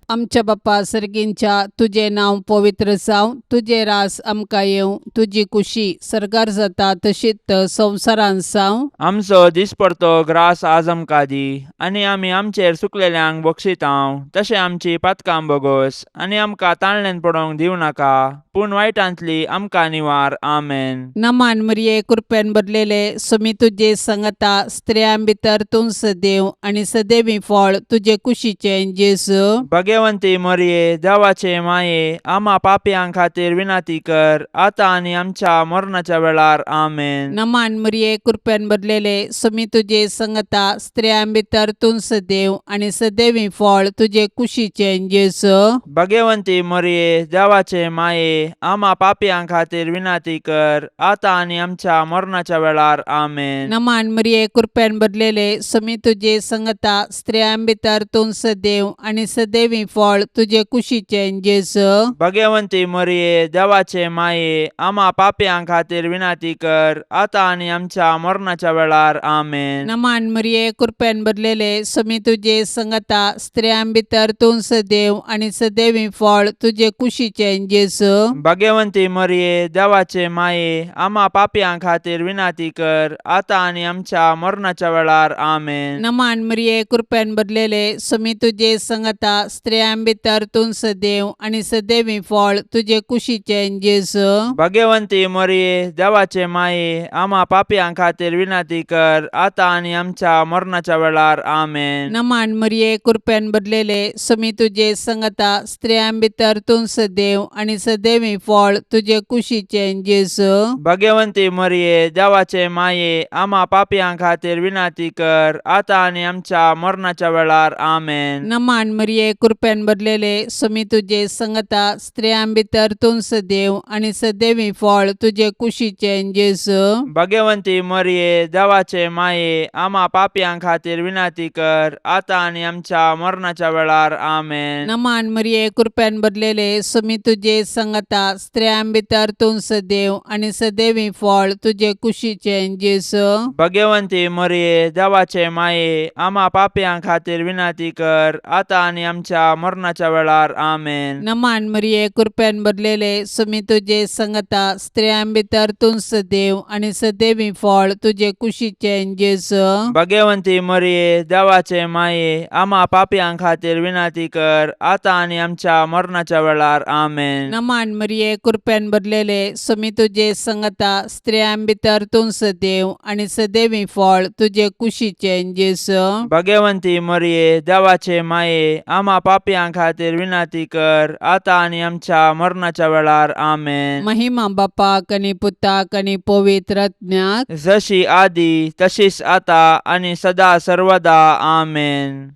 [SPEAKER 2] आमच्या बाप्पा सर्गींच्या, तुजें नांव पवित्र जावं, तुजें रास आमकां येवं, तुजी कुशी सर्गार जाता तशीच संवसारांत जावं.
[SPEAKER 3] आमचो दिसपडतो ग्रास आज आमकां दी आनी आमी आमचेर सुकलेल्यांक बक्षितांव तशें आमची पातकां बोगोस आनी आमकां ताणल्यान पडोवंक दिवं नाका, पूण वायटांतली आमकां निवार. आमेन.
[SPEAKER 2] नमान मरिये, कृपेन भरलेले, सुमी तुजे संगता, स्त्रियां भितर तूं सदैव आनी सदैवी फळ तुजे कुशीचें जेजू.
[SPEAKER 3] भगवंती मरिये, देवाचे माये, आमा पापयां खातीर विनंती कर, आतां आनी आमच्या मरणाच्या वेळार. आमेन.
[SPEAKER 2] नमान मरिये, कृपेन भरलेले, सुमी तुजे संगता, स्त्रियां भितर तूं सदैव आनी सदैवी फळ तुजे कुशीचें जेजू.
[SPEAKER 3] भगवंती मरिये, देवाचे माये, आमा पापयां खातीर विनंती कर, आतां आनी आमच्या मरणाच्या वेळार. आमेन.
[SPEAKER 2] नमान मरिये, कृपेन भरलेले, सुमी तुजे संगता, स्त्रियां भितर तूं सदैव आनी सदैवी फळ तुजे कुशीचें जेजू.
[SPEAKER 3] भगवंती मरिये, देवाचे माये, आमा पापयां खातीर विनंती कर, आतां आनी आमच्या मरणाच्या वेळार. आमेन.
[SPEAKER 2] नमान मरिये, कृपेन भरलेले, सुमी तुजे संगता, स्त्रियां भितर तूं सदैव आनी सदैवी फळ तुजे कुशीचें जेजू.
[SPEAKER 3] भगवंती मरिये, देवाचे माये, आमा पापयां खातीर विनंती कर, आतां आनी आमच्या मरणाच्या वेळार. आमेन.
[SPEAKER 2] नमान मरिये, कृपेन भरलेले, सुमी तुजे संगता, स्त्रियां भितर तूं सदैव आनी सदैवी फळ तुजे कुशीचें जेजू.
[SPEAKER 3] भगवंती मरिये, देवाचे माये, आमा पापयां खातीर विनंती कर, आतां आनी आमच्या मरणाच्या वेळार. आमेन.
[SPEAKER 2] नमान मरिये, कृपेन भरलेले, सुमी तुजे संगता, स्त्रियां भितर तूं सदैव आनी सदैवी फळ तुजे कुशीचें जेजू.
[SPEAKER 3] भगवंती मरिये, देवाचे माये, आमा पापयां खातीर विनंती कर, आतां आनी आमच्या मरणाच्या वेळार. आमेन.
[SPEAKER 2] नमान मरिये, कृपेन भरलेले, सुमी तुजे संगता, स्त्रियां भितर तूं सदैव आनी सदैवी फळ तुजे कुशीचें जेजू.
[SPEAKER 3] भगवंती मरिये, देवाचे माये, आमा पापयां खातीर विनंती कर, आतां आनी आमच्या मरणाच्या वेळार. आमेन.
[SPEAKER 2] नमान मरिये, कृपेन भरलेले, सुमी तुजे संगता, स्त्रियां भितर तूं सदैव आनी सदैवी फळ तुजे कुशीचें जेजू.
[SPEAKER 3] भगवंती मरिये, देवाचे माये, आमा पापयां खातीर विनंती कर, आतां आनी आमच्या मरणाच्या वेळार. आमेन.
[SPEAKER 2] नमान मरिये, कृपेन भरलेले, सुमी तुजे संगता, स्त्रियां भितर तूं सदैव आनी सदैवी फळ तुजे कुशीचें जेजू.
[SPEAKER 3] भगवंती मरिये, देवाचे माये, आमा पापयां खातीर विनंती कर, आतां आनी आमच्या मरणाच्या वेळार. आमेन.
[SPEAKER 2] नमान मरिये, कृपेन भरलेले, सुमी तुजे संगता, स्त्रियां भितर तूं सदैव आनी सदैवी फळ तुजे कुशीचें जेजू.
[SPEAKER 3] भगवंती मरिये, देवाचे माये, आमा पापयां खातीर विनंती कर, आतां आनी आमच्या मरणाच्या वेळार. आमेन.
[SPEAKER 2] महिमा बापाक आनी पुताक आनी पवित्र आत्म्याक,
[SPEAKER 3] जशी आदी तशीच आता आनी सदा सर्वदा. आमेन.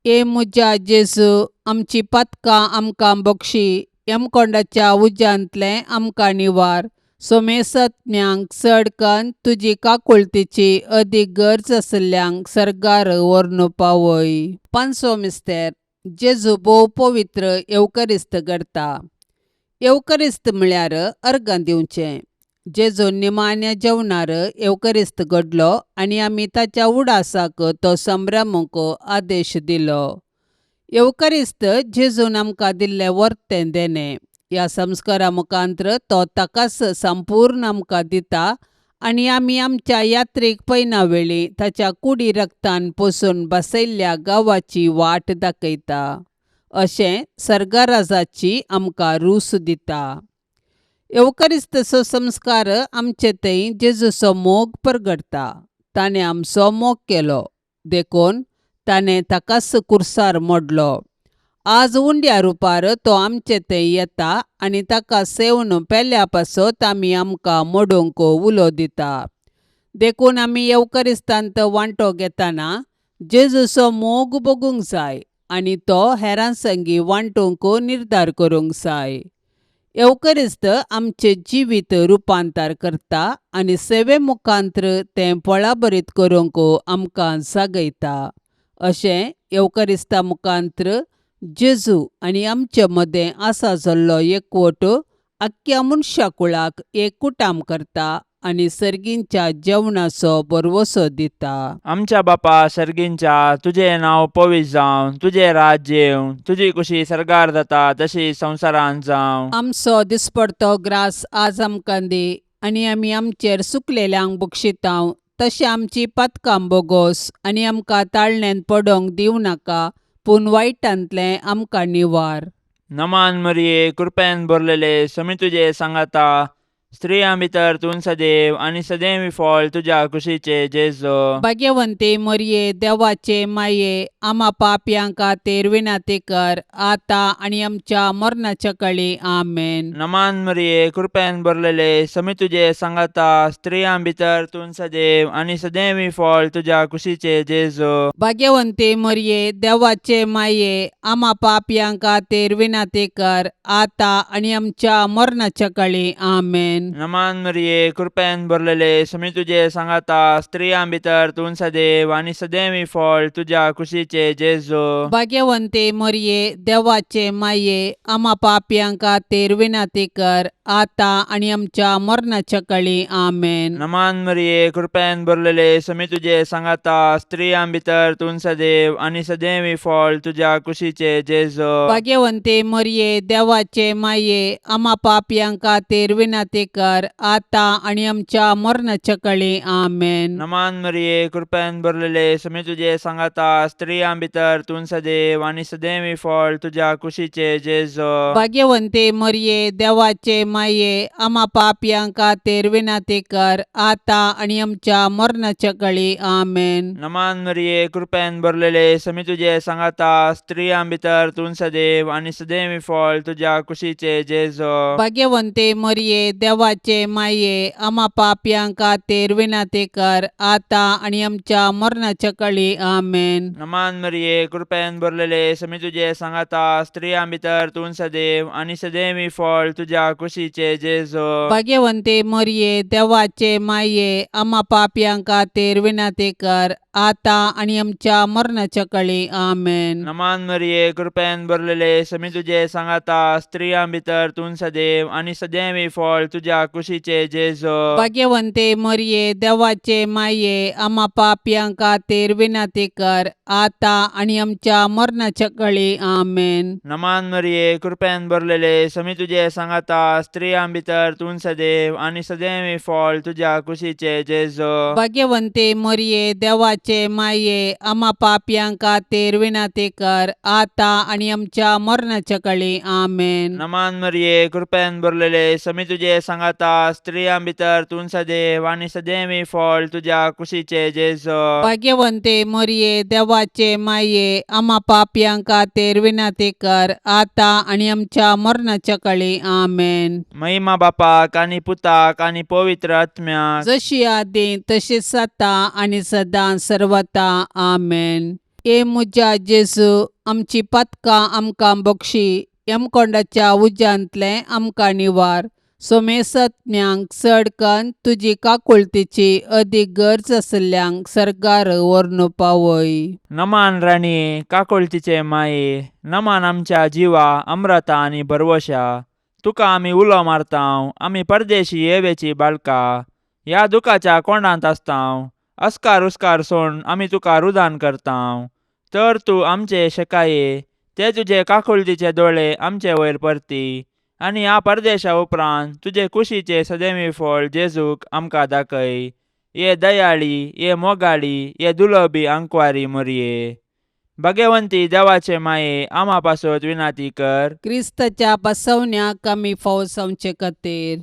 [SPEAKER 2] ए म्हज्या जेजू, आमची पातकां आमकां बक्षी, यमकोंडाच्या उज्यांतलें आमकां निवार, सोमेसत्म्यांक चड कन्न तुजी काकुळतीची अदीक गरज आशिल्ल्यांक सर्गार व्हरून पावय. पांचवो मिस्तेर, जेजू भोव पवित्र येवकरिस्त करता. येवकरिस्त म्हळ्यार अर्गां दिवचें. जेजू निमाण्या जेवणार येवकरिस्त घडलो आनी आमी ताच्या उडासाक तो संभ्रमूंक आदेश दिलो. येवकरिस्त जेजून आमकां दिल्लें वर्तें देणें. ह्या संस्कारा मुखांत्र तो ताकाच संपूर्ण आमकां दिता आनी आमी आमच्या यात्रेक पयना वेळी ताच्या कुडी रक्तान पोसून बसयल्ल्या गांवाची वाट दाखयता. अशें सर्गराजाची आमकां रूस दिता. येवकरिस्तचो संस्कार आमचे थंय जेजूचो मोग परगटता. ताणें आमचो मोग केलो देखून ताणें ताकाच कुर्सार मोडलो. आज उंड्या रुपार तो आमचे थंय येता आनी ताका सेवन पेल्या पासत आमी आमकां मोडूंक उलो दिता. देखून आमी येवकरिस्तांत वांटो घेतना जेजूचो मोग भोगूंक जाय आनी तो हेरां संगी वांटूंक निर्धार करूंक जाय. येवकरिस्त आमचें जिवीत रुपांतर करता आनी सेवे मुखांत्र तें फळाभरीत करूंक आमकां जागयता. अशें येवकरिस्ता मुखांत्र जेजू आनी आमचे मदें आसा जाल्लो एकवट आख्ख्या मनशा कुळाक एक कुटाम करता आनी सर्गींच्या जेवणाचो भरवंसो दिता.
[SPEAKER 3] आमच्या बापा सर्गींच्या, तुजें नांव पवित्र जावं, तुजें राज्य येवं, तुजी कुशी सर्गार जाता तशी संवसारांत जावं.
[SPEAKER 2] आमचो दिसपडतो ग्रास आज आमकां दी आनी आमी आमचेर सुकलेल्यांक बक्षितांव तशें आमची पातकां बोगोस आनी आमकां ताळण्यांत पडोंक दिवं नाका पूण वायटांतलें आमकां निवार.
[SPEAKER 3] नमान मरिये, कृपेन भरलेले, समी तुजे सांगाता, स्त्रियां भितर तूं सदैव आनी सदैव फळ तुज्या कुशीचे जेजू.
[SPEAKER 2] भाग्यवंती मरये, देवाचे माये, आमा पापयां खातीर विनंती कर आतां आनी आमच्या मरणाच्या कळी. आमेन.
[SPEAKER 3] नमान मरिये, कृपेन भरलेले, समी तुजे सांगाता, स्त्रियां भितर तूं सदैव आनी सदैव फळ तुज्या कुशीचे जेजू.
[SPEAKER 2] भाग्यवंती मरये, देवाचे माये, आमा पापयां खातीर विनंती कर आतां आनी आमच्या मरणाच्या कळी. आमेन.
[SPEAKER 3] नमान मरिये, कृपेन भरलेले, समी तुजे सांगाता, स्त्रियां भितर तूं सदैव आनी सदैव फळ तुज्या कुशीचे जेजू.
[SPEAKER 2] भाग्यवंती मरये, देवाचे माये, आमा पापयां खातीर विनंती कर आतां आनी आमच्या मरणाच्या कळी. आमेन.
[SPEAKER 3] नमान मरिये, कृपेन भरलेले, समी तुजे सांगाता, स्त्रियां भितर तूं सदैव आनी सदैव फळ तुज्या कुशीचे जेजू.
[SPEAKER 2] भाग्यवंती मरये, देवाचे माये, आमा पापयां खातीर विनंती कर आतां आनी आमच्या मरणाच्या कळी. आमेन.
[SPEAKER 3] नमान मरिये, कृपेन भरलेले, समी तुजे सांगाता, स्त्रियां भितर तूं सदैव आनी सदैव फळ तुज्या कुशीचे जेजू.
[SPEAKER 2] भाग्यवंती मरये, देवाचे माये, आमा पापयां खातीर विनंती कर आतां आनी आमच्या मरणाच्या कळी. आमेन.
[SPEAKER 3] नमान मरिये, कृपेन भरलेले, समी तुजे सांगाता, स्त्रियां भितर तूं सदैव आनी सदैव फळ तुज्या कुशीचे जेजू.
[SPEAKER 2] भाग्यवंती मरये, देवाचे माये, आमा पापयां खातीर विनंती कर आतां आनी आमच्या मरणाच्या कळी. आमेन.
[SPEAKER 3] नमान मरिये, कृपेन भरलेले, समी तुजे सांगाता, स्त्रियां भितर तूं सदैव आनी सदैव फळ तुज्या कुशीचे जेजू.
[SPEAKER 2] भाग्यवंती मरये, देवाचे माये, आमा पापयां खातीर विनंती कर आतां आनी आमच्या मरणाच्या कळी. आमेन.
[SPEAKER 3] नमान मरिये, कृपेन भरलेले, समी तुजे सांगाता, स्त्रियां भितर तूं सदैव आनी सदैव फळ तुज्या कुशीचे जेजू.
[SPEAKER 2] भाग्यवंती मरये, देवाचे माये, आमा पापयां खातीर विनंती कर आतां आनी आमच्या मरणाच्या कळी. आमेन.
[SPEAKER 3] नमान मरिये, कृपेन भरलेले, समी तुजे सांगाता, स्त्रियां भितर तूं सदैव आनी सदैव फळ तुज्या कुशीचे जेजू.
[SPEAKER 2] भाग्यवंती मरये, देवाचे माये, आमा पापयां खातीर विनंती कर आतां आनी आमच्या मरणाच्या कळी. आमेन.
[SPEAKER 3] नमान मरिये, कृपेन भरलेले, समी तुजे सांगाता, स्त्रियां भितर तूं सदैव आनी सदैव फळ तुज्या कुशीचे जेजू.
[SPEAKER 2] भाग्यवंती मरये, देवाचे माये, आमा पापयां खातीर विनंती कर आतां आनी आमच्या मरणाच्या कळी. आमेन.
[SPEAKER 3] महिमा बापाक आनी पुताक आनी पवित्र आत्म्याक,
[SPEAKER 2] जशी आदी तशीच आतां आनी सदां सर्वता. आमेन. ए म्हज्या जेजू, आमची पातकां आमकां बक्षी, यमकोंडाच्या उज्यांतलें आमकां निवार, सोमेसत्म्यांक चड कन्न तुजी काकुळतीची अदीक गरज आशिल्ल्यांक सर्गार व्हरून पावय.
[SPEAKER 3] नमान राणये, काकुळतीचे माये, नमान आमच्या जिवा अमृता आनी भरवशा, तुका आमी उलो मारतांव, आमी परदेशी येवेची बाळका, ह्या दुखाच्या कोंडांत आसतांव, अस्कार उस्कार सोड आमी तुका रुदान करतांव, तर तूं आमचे शेकाये ते तुजे काकुळतीचे दोळे आमचे वयर परती आनी ह्या परदेशा उपरांत तुजे कुशीचे सदैवी फळ जेजूक आमकां दाखय. ये दयाळी, ये मोगाळी, ये दुलबी आंकवारी मोरये, भाग्यवंती देवाचे माये, आमा पासत विनाती कर.
[SPEAKER 2] क्रिस्ताच्या बसवण्याक आमी फावो जावचे खातीर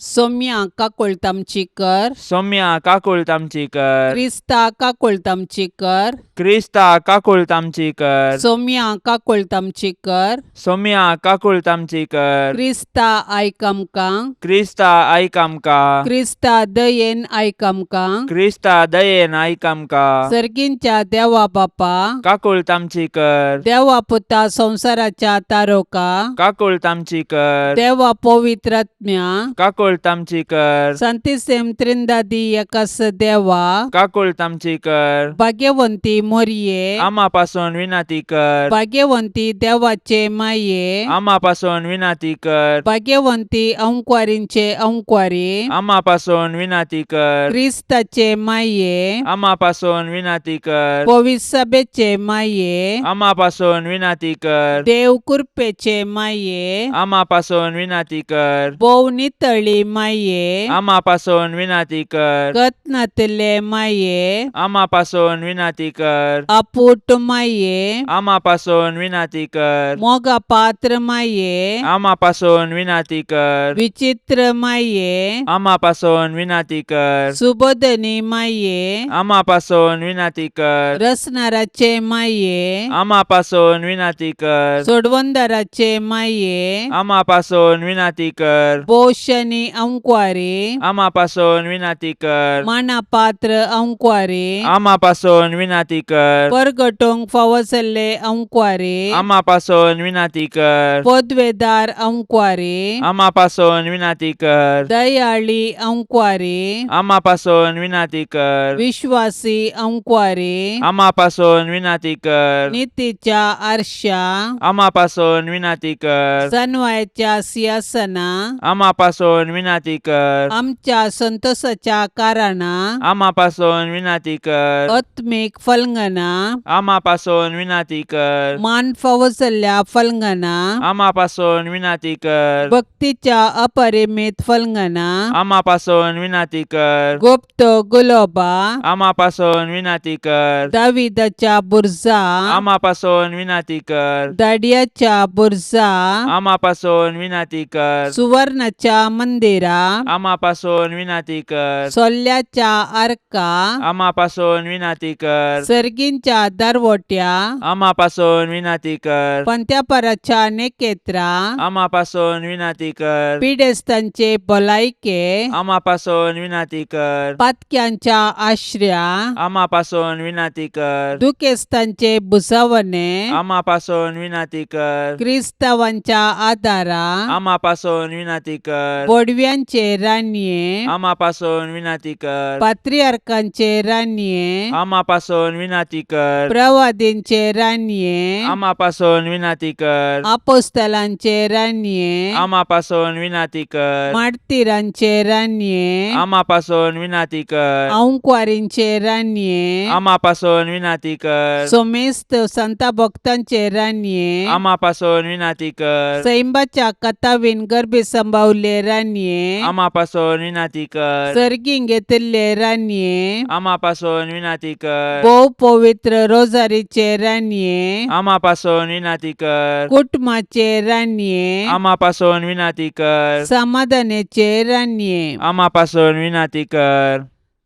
[SPEAKER 2] सोम्या काकुळट आमची कर.
[SPEAKER 3] सौम्या काकुळट आमची कर.
[SPEAKER 2] क्रिस्ता काकुळट आमची कर.
[SPEAKER 3] क्रिस्ता काकुळट आमची कर.
[SPEAKER 2] सोम्या काकुळट आमची कर.
[SPEAKER 3] सोम्या काकुळट आमची कर.
[SPEAKER 2] क्रिस्ता आयक आमकां.
[SPEAKER 3] क्रिस्ता आयक आमकां.
[SPEAKER 2] क्रिस्ता दयेन आयक आमकां.
[SPEAKER 3] क्रिस्ता दयेन आयक आमकां.
[SPEAKER 2] सर्गींच्या देवा बापा,
[SPEAKER 3] काकुळट आमची कर.
[SPEAKER 2] देवा पुता संवसाराच्या तारोका,
[SPEAKER 3] काकुळट आमची कर.
[SPEAKER 2] देवा पवित्रात्म्या,
[SPEAKER 3] काकुळट आमची कर.
[SPEAKER 2] संतिसेम त्रिंदादी एकास देवा,
[SPEAKER 3] काकुळट आमची कर.
[SPEAKER 2] भाग्यवंती मोरये,
[SPEAKER 3] आमा पासून विनंती कर.
[SPEAKER 2] भाग्यवंती देवाचे माये,
[SPEAKER 3] आमा पासून विनंती कर.
[SPEAKER 2] भाग्यवंती अंकवारींचे अंकवारी,
[SPEAKER 3] आमा पासून विनंती कर.
[SPEAKER 2] क्रिस्ताचे माये,
[SPEAKER 3] आमा पासून विनंती कर.
[SPEAKER 2] पवित्र सभेचे माये,
[SPEAKER 3] आमा पासून विनंती कर.
[SPEAKER 2] देव कृपेचे माये,
[SPEAKER 3] आमा पासून विनंती कर.
[SPEAKER 2] भोव नितळी माये,
[SPEAKER 3] आमा पासून विनंती कर.
[SPEAKER 2] कत नातिल्ले माये,
[SPEAKER 3] आमा पासून विनंती कर.
[SPEAKER 2] आपूट माये,
[SPEAKER 3] आमा पासून विनंती कर.
[SPEAKER 2] मोगा पात्र माये,
[SPEAKER 3] आमा पासून विनंती कर.
[SPEAKER 2] विचित्र माये,
[SPEAKER 3] आमा पासून विनंती कर.
[SPEAKER 2] सुबोधनी माये,
[SPEAKER 3] आमा पासून विनंती कर.
[SPEAKER 2] रसनाराचे माये,
[SPEAKER 3] आमा पासून विनंती कर.
[SPEAKER 2] सोडवंदाराचे माये,
[SPEAKER 3] आमा पासून विनंती कर.
[SPEAKER 2] पोशणी अंकवारी,
[SPEAKER 3] आमा पासून विनंती कर.
[SPEAKER 2] मानापात्र अंकवारी,
[SPEAKER 3] आमा पासून विनंती कर.
[SPEAKER 2] परगटोंक फावो जाल्ले अंकवारी,
[SPEAKER 3] आमा पासून विनंती कर.
[SPEAKER 2] पदवेदार अंकवारी,
[SPEAKER 3] आमा पासून विनंती कर.
[SPEAKER 2] दयाळी अंकवारी,
[SPEAKER 3] आमा पासून विनंती कर.
[SPEAKER 2] विश्वासी अंकवारी,
[SPEAKER 3] आमा पासून विनंती कर.
[SPEAKER 2] नितीच्या आरशा,
[SPEAKER 3] आमा पासून विनंती कर.
[SPEAKER 2] सनवायच्या सिंहासना,
[SPEAKER 3] आमा पासून विनंती कर.
[SPEAKER 2] आमच्या संतोषाच्या कारणा,
[SPEAKER 3] आमा पासून विनंती कर.
[SPEAKER 2] आत्मीक फलंगना,
[SPEAKER 3] आमा पासून विनंती कर.
[SPEAKER 2] मान फावो जाल्ल्या फलंगना,
[SPEAKER 3] आमा पासून विनंती कर.
[SPEAKER 2] भक्तीच्या अपरिमित फलंगना,
[SPEAKER 3] आमा पासून विनंती कर.
[SPEAKER 2] गुप्त गुलोबा,
[SPEAKER 3] आमा पासून विनंती कर.
[SPEAKER 2] दाविदाच्या बुरजा,
[SPEAKER 3] आमा पासून विनंती कर.
[SPEAKER 2] दाडियाच्या बुरजा,
[SPEAKER 3] आमा पासून विनंती कर.
[SPEAKER 2] सुवर्णाच्या मंदिरा,
[SPEAKER 3] आमा पासून विनंती कर.
[SPEAKER 2] सोल्ल्याच्या आर्का,
[SPEAKER 3] आमा पासून विनंती कर.
[SPEAKER 2] सर्गींच्या दरवट्या,
[SPEAKER 3] आमा पासून विनंती कर.
[SPEAKER 2] पंत्यापराच्या नेकेत्रा,
[SPEAKER 3] आमा पासून विनंती कर.
[SPEAKER 2] पिडेस्तांचे भलायके,
[SPEAKER 3] आमा पासून विनंती कर.
[SPEAKER 2] पातक्यांच्या आश्र्या,
[SPEAKER 3] आमा पासून विनंती कर.
[SPEAKER 2] दुखेस्तांचे भुजावणे,
[SPEAKER 3] आमा पासून विनंती कर.
[SPEAKER 2] क्रिस्तावांच्या आदारा,
[SPEAKER 3] आमा पासून विनंती कर.
[SPEAKER 2] बोडव्यांचे रानये,
[SPEAKER 3] आमा पासून विनंती कर.
[SPEAKER 2] पात्रियार्कांचे रानये,
[SPEAKER 3] आमा पासून विनंती कर.
[SPEAKER 2] प्रवादींचे रानये,
[SPEAKER 3] आमा पासून विनंती कर.
[SPEAKER 2] आपोस्तलांचे रानये,
[SPEAKER 3] आमा पासून विनंती कर.
[SPEAKER 2] मार्तीरांचे रानये,
[SPEAKER 3] आमा पासून विनंती कर.
[SPEAKER 2] अंकवारींचे रानये,
[SPEAKER 3] आमा पासून विनंती कर.
[SPEAKER 2] सोमेस्त संता भक्तांचे रानये,
[SPEAKER 3] आमा पासून विनंती कर.
[SPEAKER 2] सैंबाच्या कथावीन गर्भी संभावले रानये,
[SPEAKER 3] आमा पासून विनंती कर.
[SPEAKER 2] सर्गीं घेतिल्ले रानये,
[SPEAKER 3] आमा पासून विनंती कर.
[SPEAKER 2] भोव पवित्र रोजारीचे रानये,
[SPEAKER 3] आमा पासून विनंती कर.
[SPEAKER 2] कुटुंबाचे रानये,
[SPEAKER 3] आमा पासून विनंती कर.
[SPEAKER 2] समाधानाचे रानये,
[SPEAKER 3] आमा पासून विनंती कर.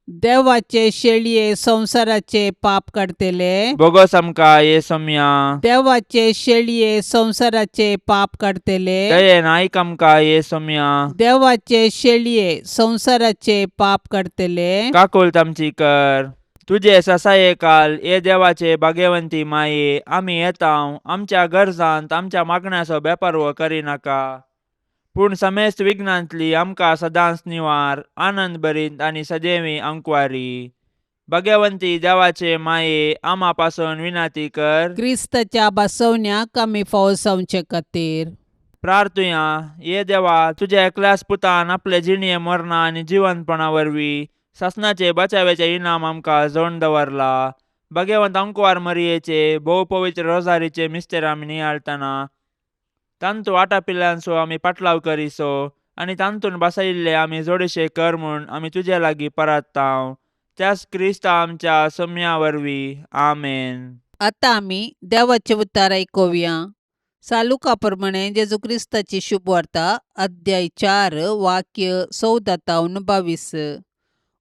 [SPEAKER 2] देवाचे शेळये संवसाराचे पाप काडटले,
[SPEAKER 3] बोगोस आमकां ये सोम्या.
[SPEAKER 2] देवाचे शेळये संवसाराचे पाप काडटले,
[SPEAKER 3] दयेन आयक आमकां ये सोम्या.
[SPEAKER 2] देवाचे शेळये संवसाराचे पाप काडटले,
[SPEAKER 3] काकुळट आमची कर. तुजे ससाये काल ये देवाचे भाग्यवंती माये, आमी येता आमच्या गरजांत आमच्या मागण्याचो बेपर्व करिनाका, पूण समेस्त विघ्नांतली आमकां सदांच निवार, आनंद भरीत आनी सदैवी अंकवारी. भाग्यवंती देवाचे माये, आमा पासून विनंती कर.
[SPEAKER 2] क्रिस्ताच्या बसवण्याक आमी फावो जावचे खातीर.
[SPEAKER 3] प्रार्थुया. ये देवा, तुज्या एकल्याच पुतान आपले जिणये मरणा आनी जिवंतपणा वरवीं सासणाचे बचाव्याचे इनाम आमकां जोडून दवरला. भाग्यवंत अंकवार मरियेचे भोव पवित्र रोजारीचे मिस्तेर आमी नियाळतना तांतू आटापिल्ल्यांचो आमी पाटलाव करिसो आनी तांतून बसयिल्ले आमी जोडशे कर म्हूण आमी तुजे लागीं परात्तांव, त्याच क्रिस्ता आमच्या सम्या वरवीं. आमेन.
[SPEAKER 2] आतां आमी देवाचें उतार आयकुया. सालुका प्रमाणे जेजू क्रिस्ताची शुभवार्ता, अध्याय 4, वाक्य 14 तावन 22.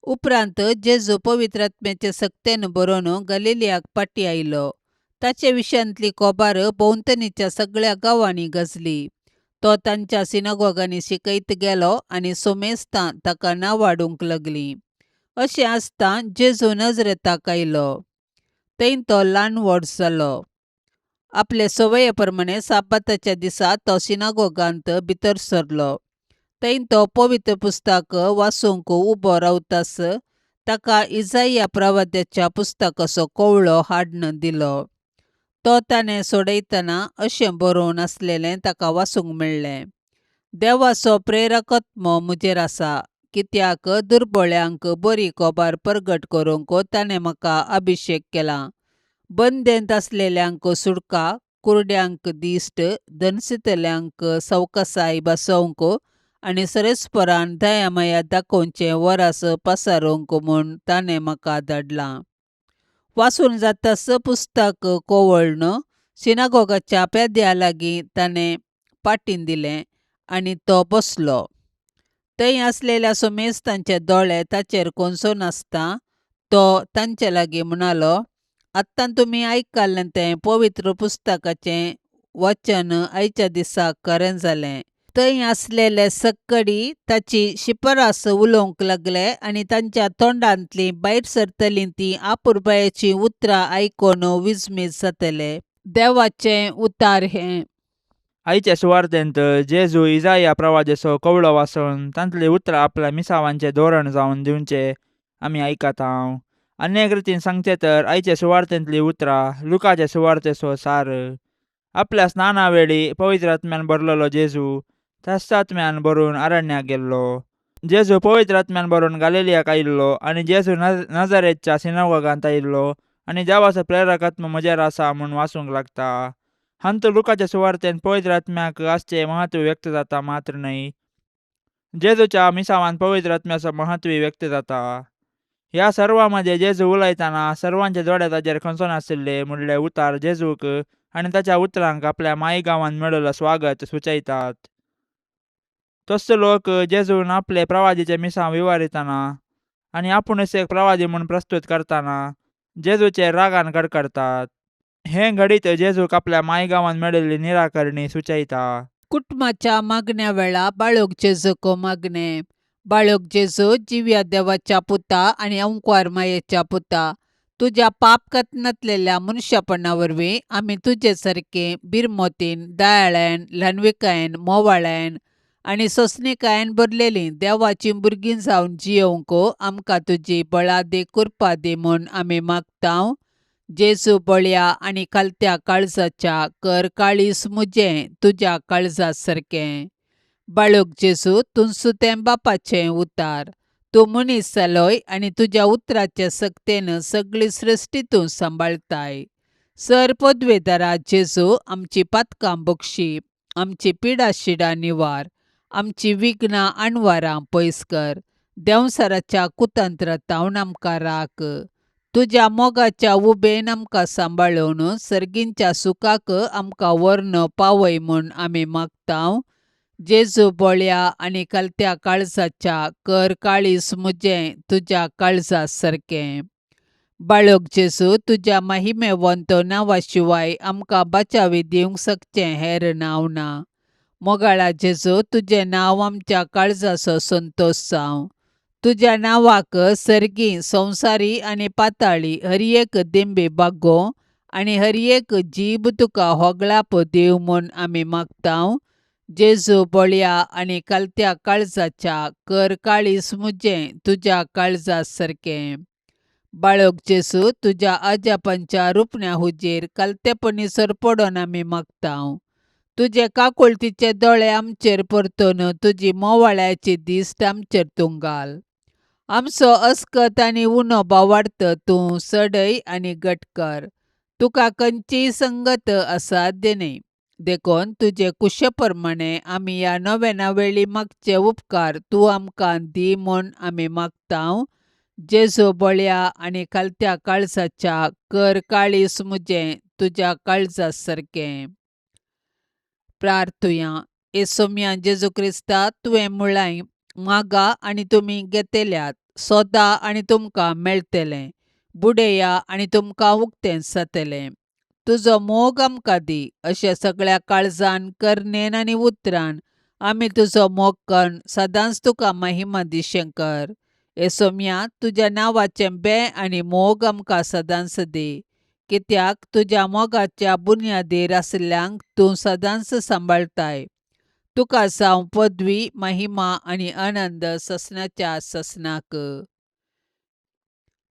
[SPEAKER 2] उपरांत जेजू पवित्र आत्म्याचे सक्तेन बरोवन गलिलियाक फाटीं आयलो. ताचे विशयांतली कोबार भोंवतणीच्या सगळ्या गांवांनी गाजली. तो तांच्या सिनागोगांनी शिकयत गेलो आनी सोमेस्तां ताका नांवाडूंक लागलीं. अशें आसतां जेजू नजरेताक आयलो. थंय तो ल्हान व्हड जालो. आपले संवये प्रमाणें साबाताच्या दिसा तो सिनागोगांत भितर सरलो. थंय तो पवित्र पुस्तक वाचूंक उबो रावतास ताका इजाया प्रवाद्याच्या पुस्तकाचो कवळो हाडून दिलो. तो ताणें सोडयतना अशें बरोवन आसलेलें ताका वाचूंक मेळ्ळें. देवाचो प्रेरकत्मो म्हजेर आसा, कित्याक दुर्बळ्यांक बरी खबर परगट करूंक ताणें म्हाका अभिशेक केला. बंदेंत आसलेल्यांक सुटका, कुरड्यांक दिश्ट, दनसितल्यांक सवकसाय भासोवंक आनी सरेस्परान दयामाया दाखोवचें वरास पसारूंक म्हूण ताणें म्हाका धाडलां. वाचून जातास पुस्तक कोवळ्न सिनागोगाच्या पेद्या लागीं ताणें पाटीन दिलें आनी तो बसलो. थंय आसलेल्या सोमेस्तांचे दोळे ताचेर कोनसो नासतां तो तांचे लागीं म्हणालो, आत्तां तुमी आयकल्लें तें पवित्र पुस्तकाचें वचन आयच्या दिसा खरें जालें. थंय आसलेले सक्कडी ताची शिपरास उलोवंक लागले आनी तांच्या तोंडांतलीं भायर सरतलीं तीं आपुरबायेचीं उतरां आयकून विस्मीत जातले. देवाचें उतार हें.
[SPEAKER 3] आयच्या सुवार्तेंत जेजू इजाया प्रवादेचो कवळो वाचून तांतलीं उतरां आपल्या मिसावांचें धोरण जावन दिवचें आमी आयकता. आनी एक रितीन सांगचें तर आयचे सुवार्तेंतलीं उतरां लुकाचे सुवार्तेचो सार. आपल्या स्नाना वेळी पवित्र आत्म्यान भरलेलो जेजू त्याच आत्म्यान भरून अरण्याक गेल्लो. जेजू पवित्र आत्म्यान भरून गालिलियाक आयिल्लो आनी जेजू नजरेच्या सिनागोगांत आयिल्लो आनी देवाचो प्रेरक आत्मो म्हजेर आसा म्हूण वाचूंक लागता. हांतू लुकाच्या सुवार्तेन पवित्र आत्म्याक आसचें महत्व व्यक्त जाता मात्र न्हय, जेजूच्या मिसावान पवित्र आत्म्याचो महत्व व्यक्त जाता. ह्या सर्वा मदें जेजू उलयतना सर्वांचे दोळे ताचेर खंचोन आशिल्ले म्हणले उतार जेजूक आनी ताच्या उतरांक आपल्या माई गांवांत मेळिल्लो स्वागत सुचयतात. तसो लोक जेजून आपले प्रवादीचे मिसांव विवारितना आनी आपुणूच एक प्रवादी म्हूण प्रस्तूत करतना जेजूचे रागान कडकडतात. हें घडीत जेजूक आपल्या माई गांवांत मेळिल्ली निराकरणी सुचयता.
[SPEAKER 2] कुटुंबाच्या मागण्या वेळा बाळोक जेजूक मागणें. बाळोक जेजू जिव्या देवाच्या पुता आनी अंकवार मायेच्या पुता, तुज्या पाप कथनांतलेल्या मनशापणा वरवीं आमी तुजे सारके बिरमोतीन, दयाळ्यान, ल्हानविकायेन, मोवाळ्यान आनी सोंसणीकायेन भरलेलीं देवाचीं भुरगीं जावन जियोवंक आमकां तुजी बळादी कृपा दी म्हूण आमी मागता. जेजू बळया आनी खालत्या काळजाच्या कर काळीज म्हजें तुज्या काळजा सारकें. बाळोक जेजू तूं तें बापाचें उतार. तूं मनीस जालोय आनी तुज्या उतराचे सक्तेन सगळी सृश्टी तूं सांबाळताय. सर पदवेदारा जेजू आमची पातकां बक्षी, आमची पिडा शिडा निवार, आमची विघ्नां अणवारां पयस कर, देंवसाराच्या कुतंत्रांतावन आमकां राख. तुज्या मोगाच्या उबेन आमकां सांबाळून सर्गींच्या सुखाक आमकां व्हरून पावय म्हूण आमी मागता. जेजू बळया आनी खालत्या काळजाच्या कर काळीज म्हजें तुज्या काळजा सारकें. बाळोक जेजू तुज्या महिमेवंत नांवा शिवाय आमकां बचावी दिवंक शकचें हेर नांव ना. मोगाळा जेजू तुजें नांव आमच्या काळजाचो संतोश जावं. तुज्या नांवाक सर्गी, संवसारी आनी पाताळी हर एक दिंबी बागोवं आनी हर एक जीब तुका होगळाप दिवं म्हूण आमी मागता. जेजू बळया आनी खालत्या काळजाच्या कर काळीज म्हजें तुज्या काळजा सारकें. बाळोक जेजू तुज्या अजापांच्या रुपण्या हुजीर खालतेपणी सरपडोन आमी मागता. तुजे काकुळतीचे दोळे आमचेर परतून तुजी मोवाळ्याची दिश्ट आमचेर तूं घाल. आमचो अस्कत आनी उणो भावार्थ तूं सडय आनी घट कर. तुका खंयचीय संगत असाध्य न्हय. देखून तुजे कुशे प्रमाणें आमी ह्या नव्याना वेळी मागचे उपकार तूं आमकां दी म्हूण आमी मागता. जेजू बळया आनी खालत्या काळजाच्या कर काळीज म्हजें तुज्या काळजा सारकें. प्रार्थुया. हे सोम्या जेजू क्रिस्ता, तुवें म्हळांय, मागा आनी तुमी घेतल्यात, सोदा आनी तुमकां मेळटलें, बुडया आनी तुमकां उक्तें जातलें. तुजो मोग आमकां दी अशें सगळ्या काळजान, करणेन आनी उतरान आमी तुजो मोग करून सदांच तुका महिमा दिशें कर. हे सोम्या, तुज्या नांवाचें बें आनी मोग आमकां सदांच दी, कित्याक तुज्या मोगाच्या बुन्यादीर आशिल्ल्यांक तूं सदांच सांबाळटाय. तुका जावं पदवी, महिमा आनी आनंद ससनाच्या ससनाक.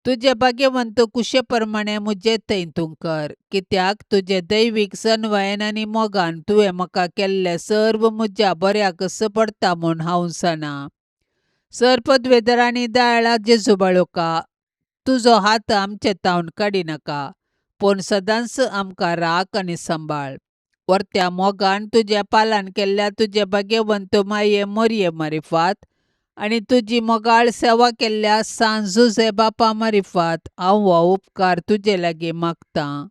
[SPEAKER 2] तुजे भाग्यवंत कुशे प्रमाणे म्हजे थंय तूं कर, कित्याक तुजे दैवीक सनवायन आनी मोगान तुवें म्हाका केल्लें सर्व म्हज्या बऱ्याकच पडटा म्हूण हांव जाणा. सर पदवेदार आनी दयाळा जेजू बाळोका, तुजो हात आमचे तावन काडिनाका, पूण सदांच आमकां राख आनी सांबाळ. वर्त्या मोगान तुजें पालन केल्ल्या तुजे भाग्यवंत माये मोरये मारिफात आनी तुजी मोगाळ सेवा केल्ल्या सान जुझे बापा मारिफात हांव हो उपकार तुजे लागीं मागतां.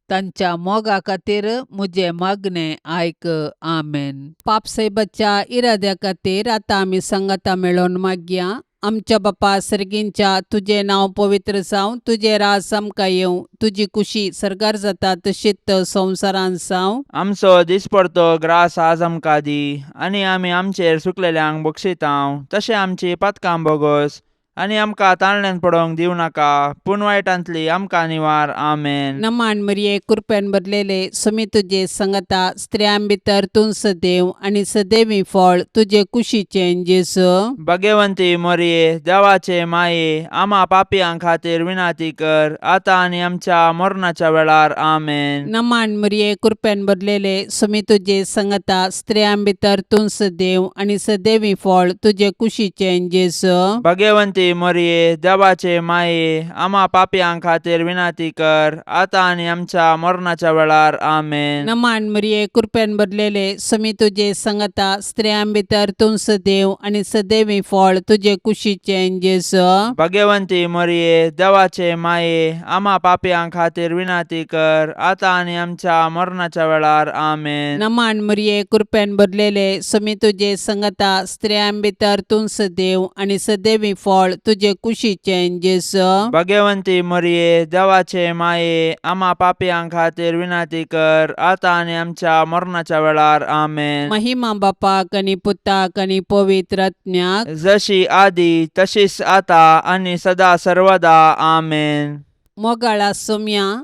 [SPEAKER 2] तांच्या मोगा खातीर म्हजें मागणें आयक. आमेन. पापसायबाच्या इराद्या खातीर आतां आमी सांगाता मेळोवन मागया. आमच्या बापा सर्गींच्या, तुजें नांव पवित्र जावं, तुजें राज आमकां येवं, तुजी कुशी सर्गार जाता तशीच संवसारांत जावं.
[SPEAKER 3] आमचो दिसपडतो ग्रास आज आमकां दी आनी आमी आमचेर सुकलेल्यांक बक्षितांव तशें आमची पातकां बोगोस आनी आमकां ताळण्यान पडोवंक दिवं नाका, पूण वायटांतली आमकां निवार. आमेन.
[SPEAKER 2] नमान मरिये, कृपेन भरलेले, सुमी तुजे संगता, स्त्रियां भितर तूं सदैव आनी सदैवी फळ तुजे कुशीचें जेजू.
[SPEAKER 3] भाग्यवंती मोरये, देवाचे माये, आमा पापयां खातीर विनाती कर आतां आनी आमच्या मरणाच्या वेळार. आमेन.
[SPEAKER 2] नमान मरिये, कृपेन भरलेले, सुमी तुजे संगता, स्त्रियां भितर तूं सदैव आनी सदैवी फळ तुजे कुशीचें जेजू.
[SPEAKER 3] भाग्यवंती मोरये, देवाचे माये, आमा पापयां खातीर विनाती कर आतां आनी आमच्या मरणाच्या वेळार. आमेन.
[SPEAKER 2] नमान मरिये, कृपेन भरलेले, सुमी तुजे संगता, स्त्रियां भितर तूं सदैव आनी सदैवी फळ तुजे कुशीचें जेजू.
[SPEAKER 3] भाग्यवंती मोरये, देवाचे माये, आमा पापयां खातीर विनाती कर आतां आनी आमच्या मरणाच्या वेळार. आमेन.
[SPEAKER 2] नमान मरिये, कृपेन भरलेले, सुमी तुजे संगता, स्त्रियां भितर तूं सदैव आनी सदैवी फळ तुजे कुशीचें जेजू.
[SPEAKER 3] भाग्यवंती मोरये, देवाचे माये, आमा पापयां खातीर विनाती कर आतां आनी आमच्या मरणाच्या वेळार. आमेन.
[SPEAKER 2] महिमा बापाक आनी पुताक आनी पवित्र आत्म्याक,
[SPEAKER 3] जशी आदी तशीच आता आनी सदा सर्वदा. आमेन.
[SPEAKER 2] मोगाळा सोम्या,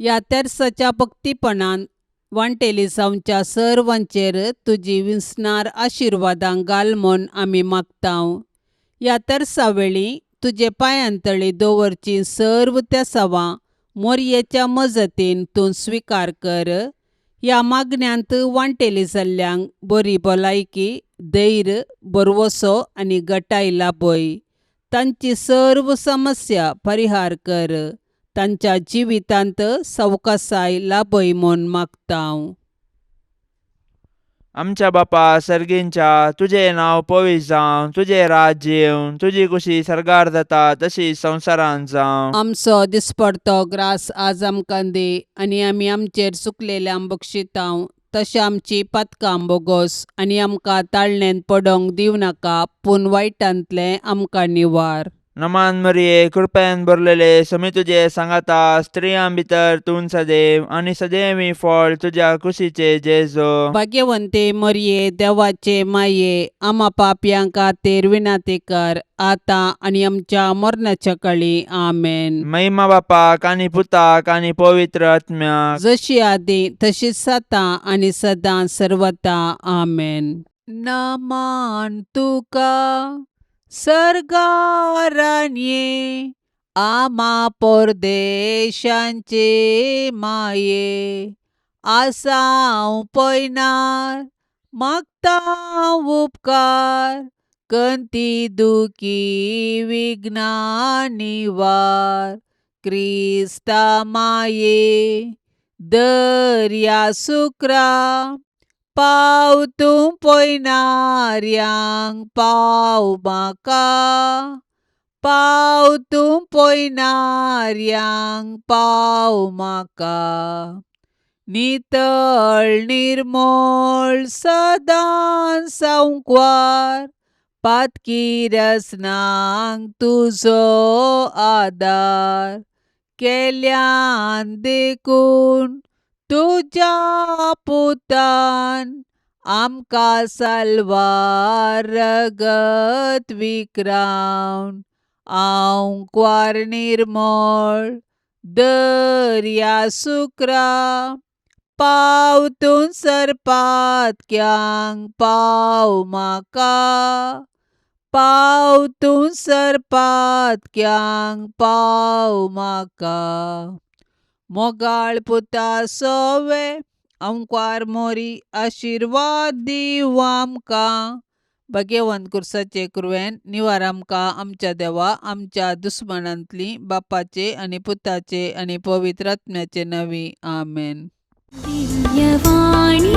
[SPEAKER 2] ह्या तेर्साच्या भक्तीपणान वांटेली जावच्या सर्वांचेर तुजी विसणार आशिर्वादां घाल म्हूण आमी मागतांव. ह्या तेर्सा वेळी तुजे पांयांतळी दवरची सर्व तेसावां मोरयेच्या मजतीन तूं स्विकार कर. ह्या मागण्यांत वांटेली जाल्ल्यांक बरी भलायकी, धैर्य, भरवसो आनी गटाय लाभय. तांची सर्व समस्या परिहार कर. तांच्या जिवितांत सवकासाय लाभय म्हूण मागतांव.
[SPEAKER 3] आमच्या बापा सर्गींच्या, तुजें नांव पवित्र जावं, तुजें राज्य येवं, तुजी कुशी सर्गार जाता तशी संवसारांत जावं.
[SPEAKER 2] आमचो दिसपडतो ग्रास आज आमकां दी आनी आमी आमचेर चुकलेल्यांक बक्षितांव तशें आमची पातकां बोगोस आनी आमकां ताळणेंत पडोवंक दिवं नाका, पूण वायटांतलें आमकां निवार.
[SPEAKER 3] नमान मरिये, कृपेन भरलेले, समी तुजे सांगाता, स्त्रियां भितर तूं सदैव आनी सदैवी फळ तुज्या कुशीचे जेजो.
[SPEAKER 2] भाग्यवंते मरिये, देवाचे माये, आमा पापयां खातीर विनाती कर आतां आनी आमच्या मरणाच्या काळी. आमेन.
[SPEAKER 3] महिमा बापाक आनी पुताक आनी पवित्र आत्म्याक,
[SPEAKER 2] जशी आदी तशीच आतां आनी सदां सर्वता. आमेन. नमान तुका सर्गारान्ये, आमा परदेशांचे माये, आसाव पयनार मागता उपकार, कंती दुखी विघ्ना निवार. क्रिस्ता माये दर्या सुक्रा, पाव तूं पयनार्यांक पाव म्हाका, पाव तूं पयनार्यांक पाव म्हाका. नितळ निर्मळ सदां संकवार, पातकी रसनांक तुजो आदार केल्यान देखून तुज्या पुतान आमकां साल्वार रगत विक्रावन आंकवार निर्मळ दर्या सुक्रा पाव तूं सरपातक्यांक पाव म्हाका पाव तूं सरपातक्यांक पाव म्हाका मोगाळ पुता सोवे अंकवार मोरी आशिर्वाद दीव आमकां भाग्यवंत कुर्साचे कुरवेन निवार आमकां आमच्या देवा आमच्या दुस्मानांतली बापाचे आनी पुताचे आनी पवित्र आत्म्याचे नवी आमेन.
[SPEAKER 1] दिव्यवाणी.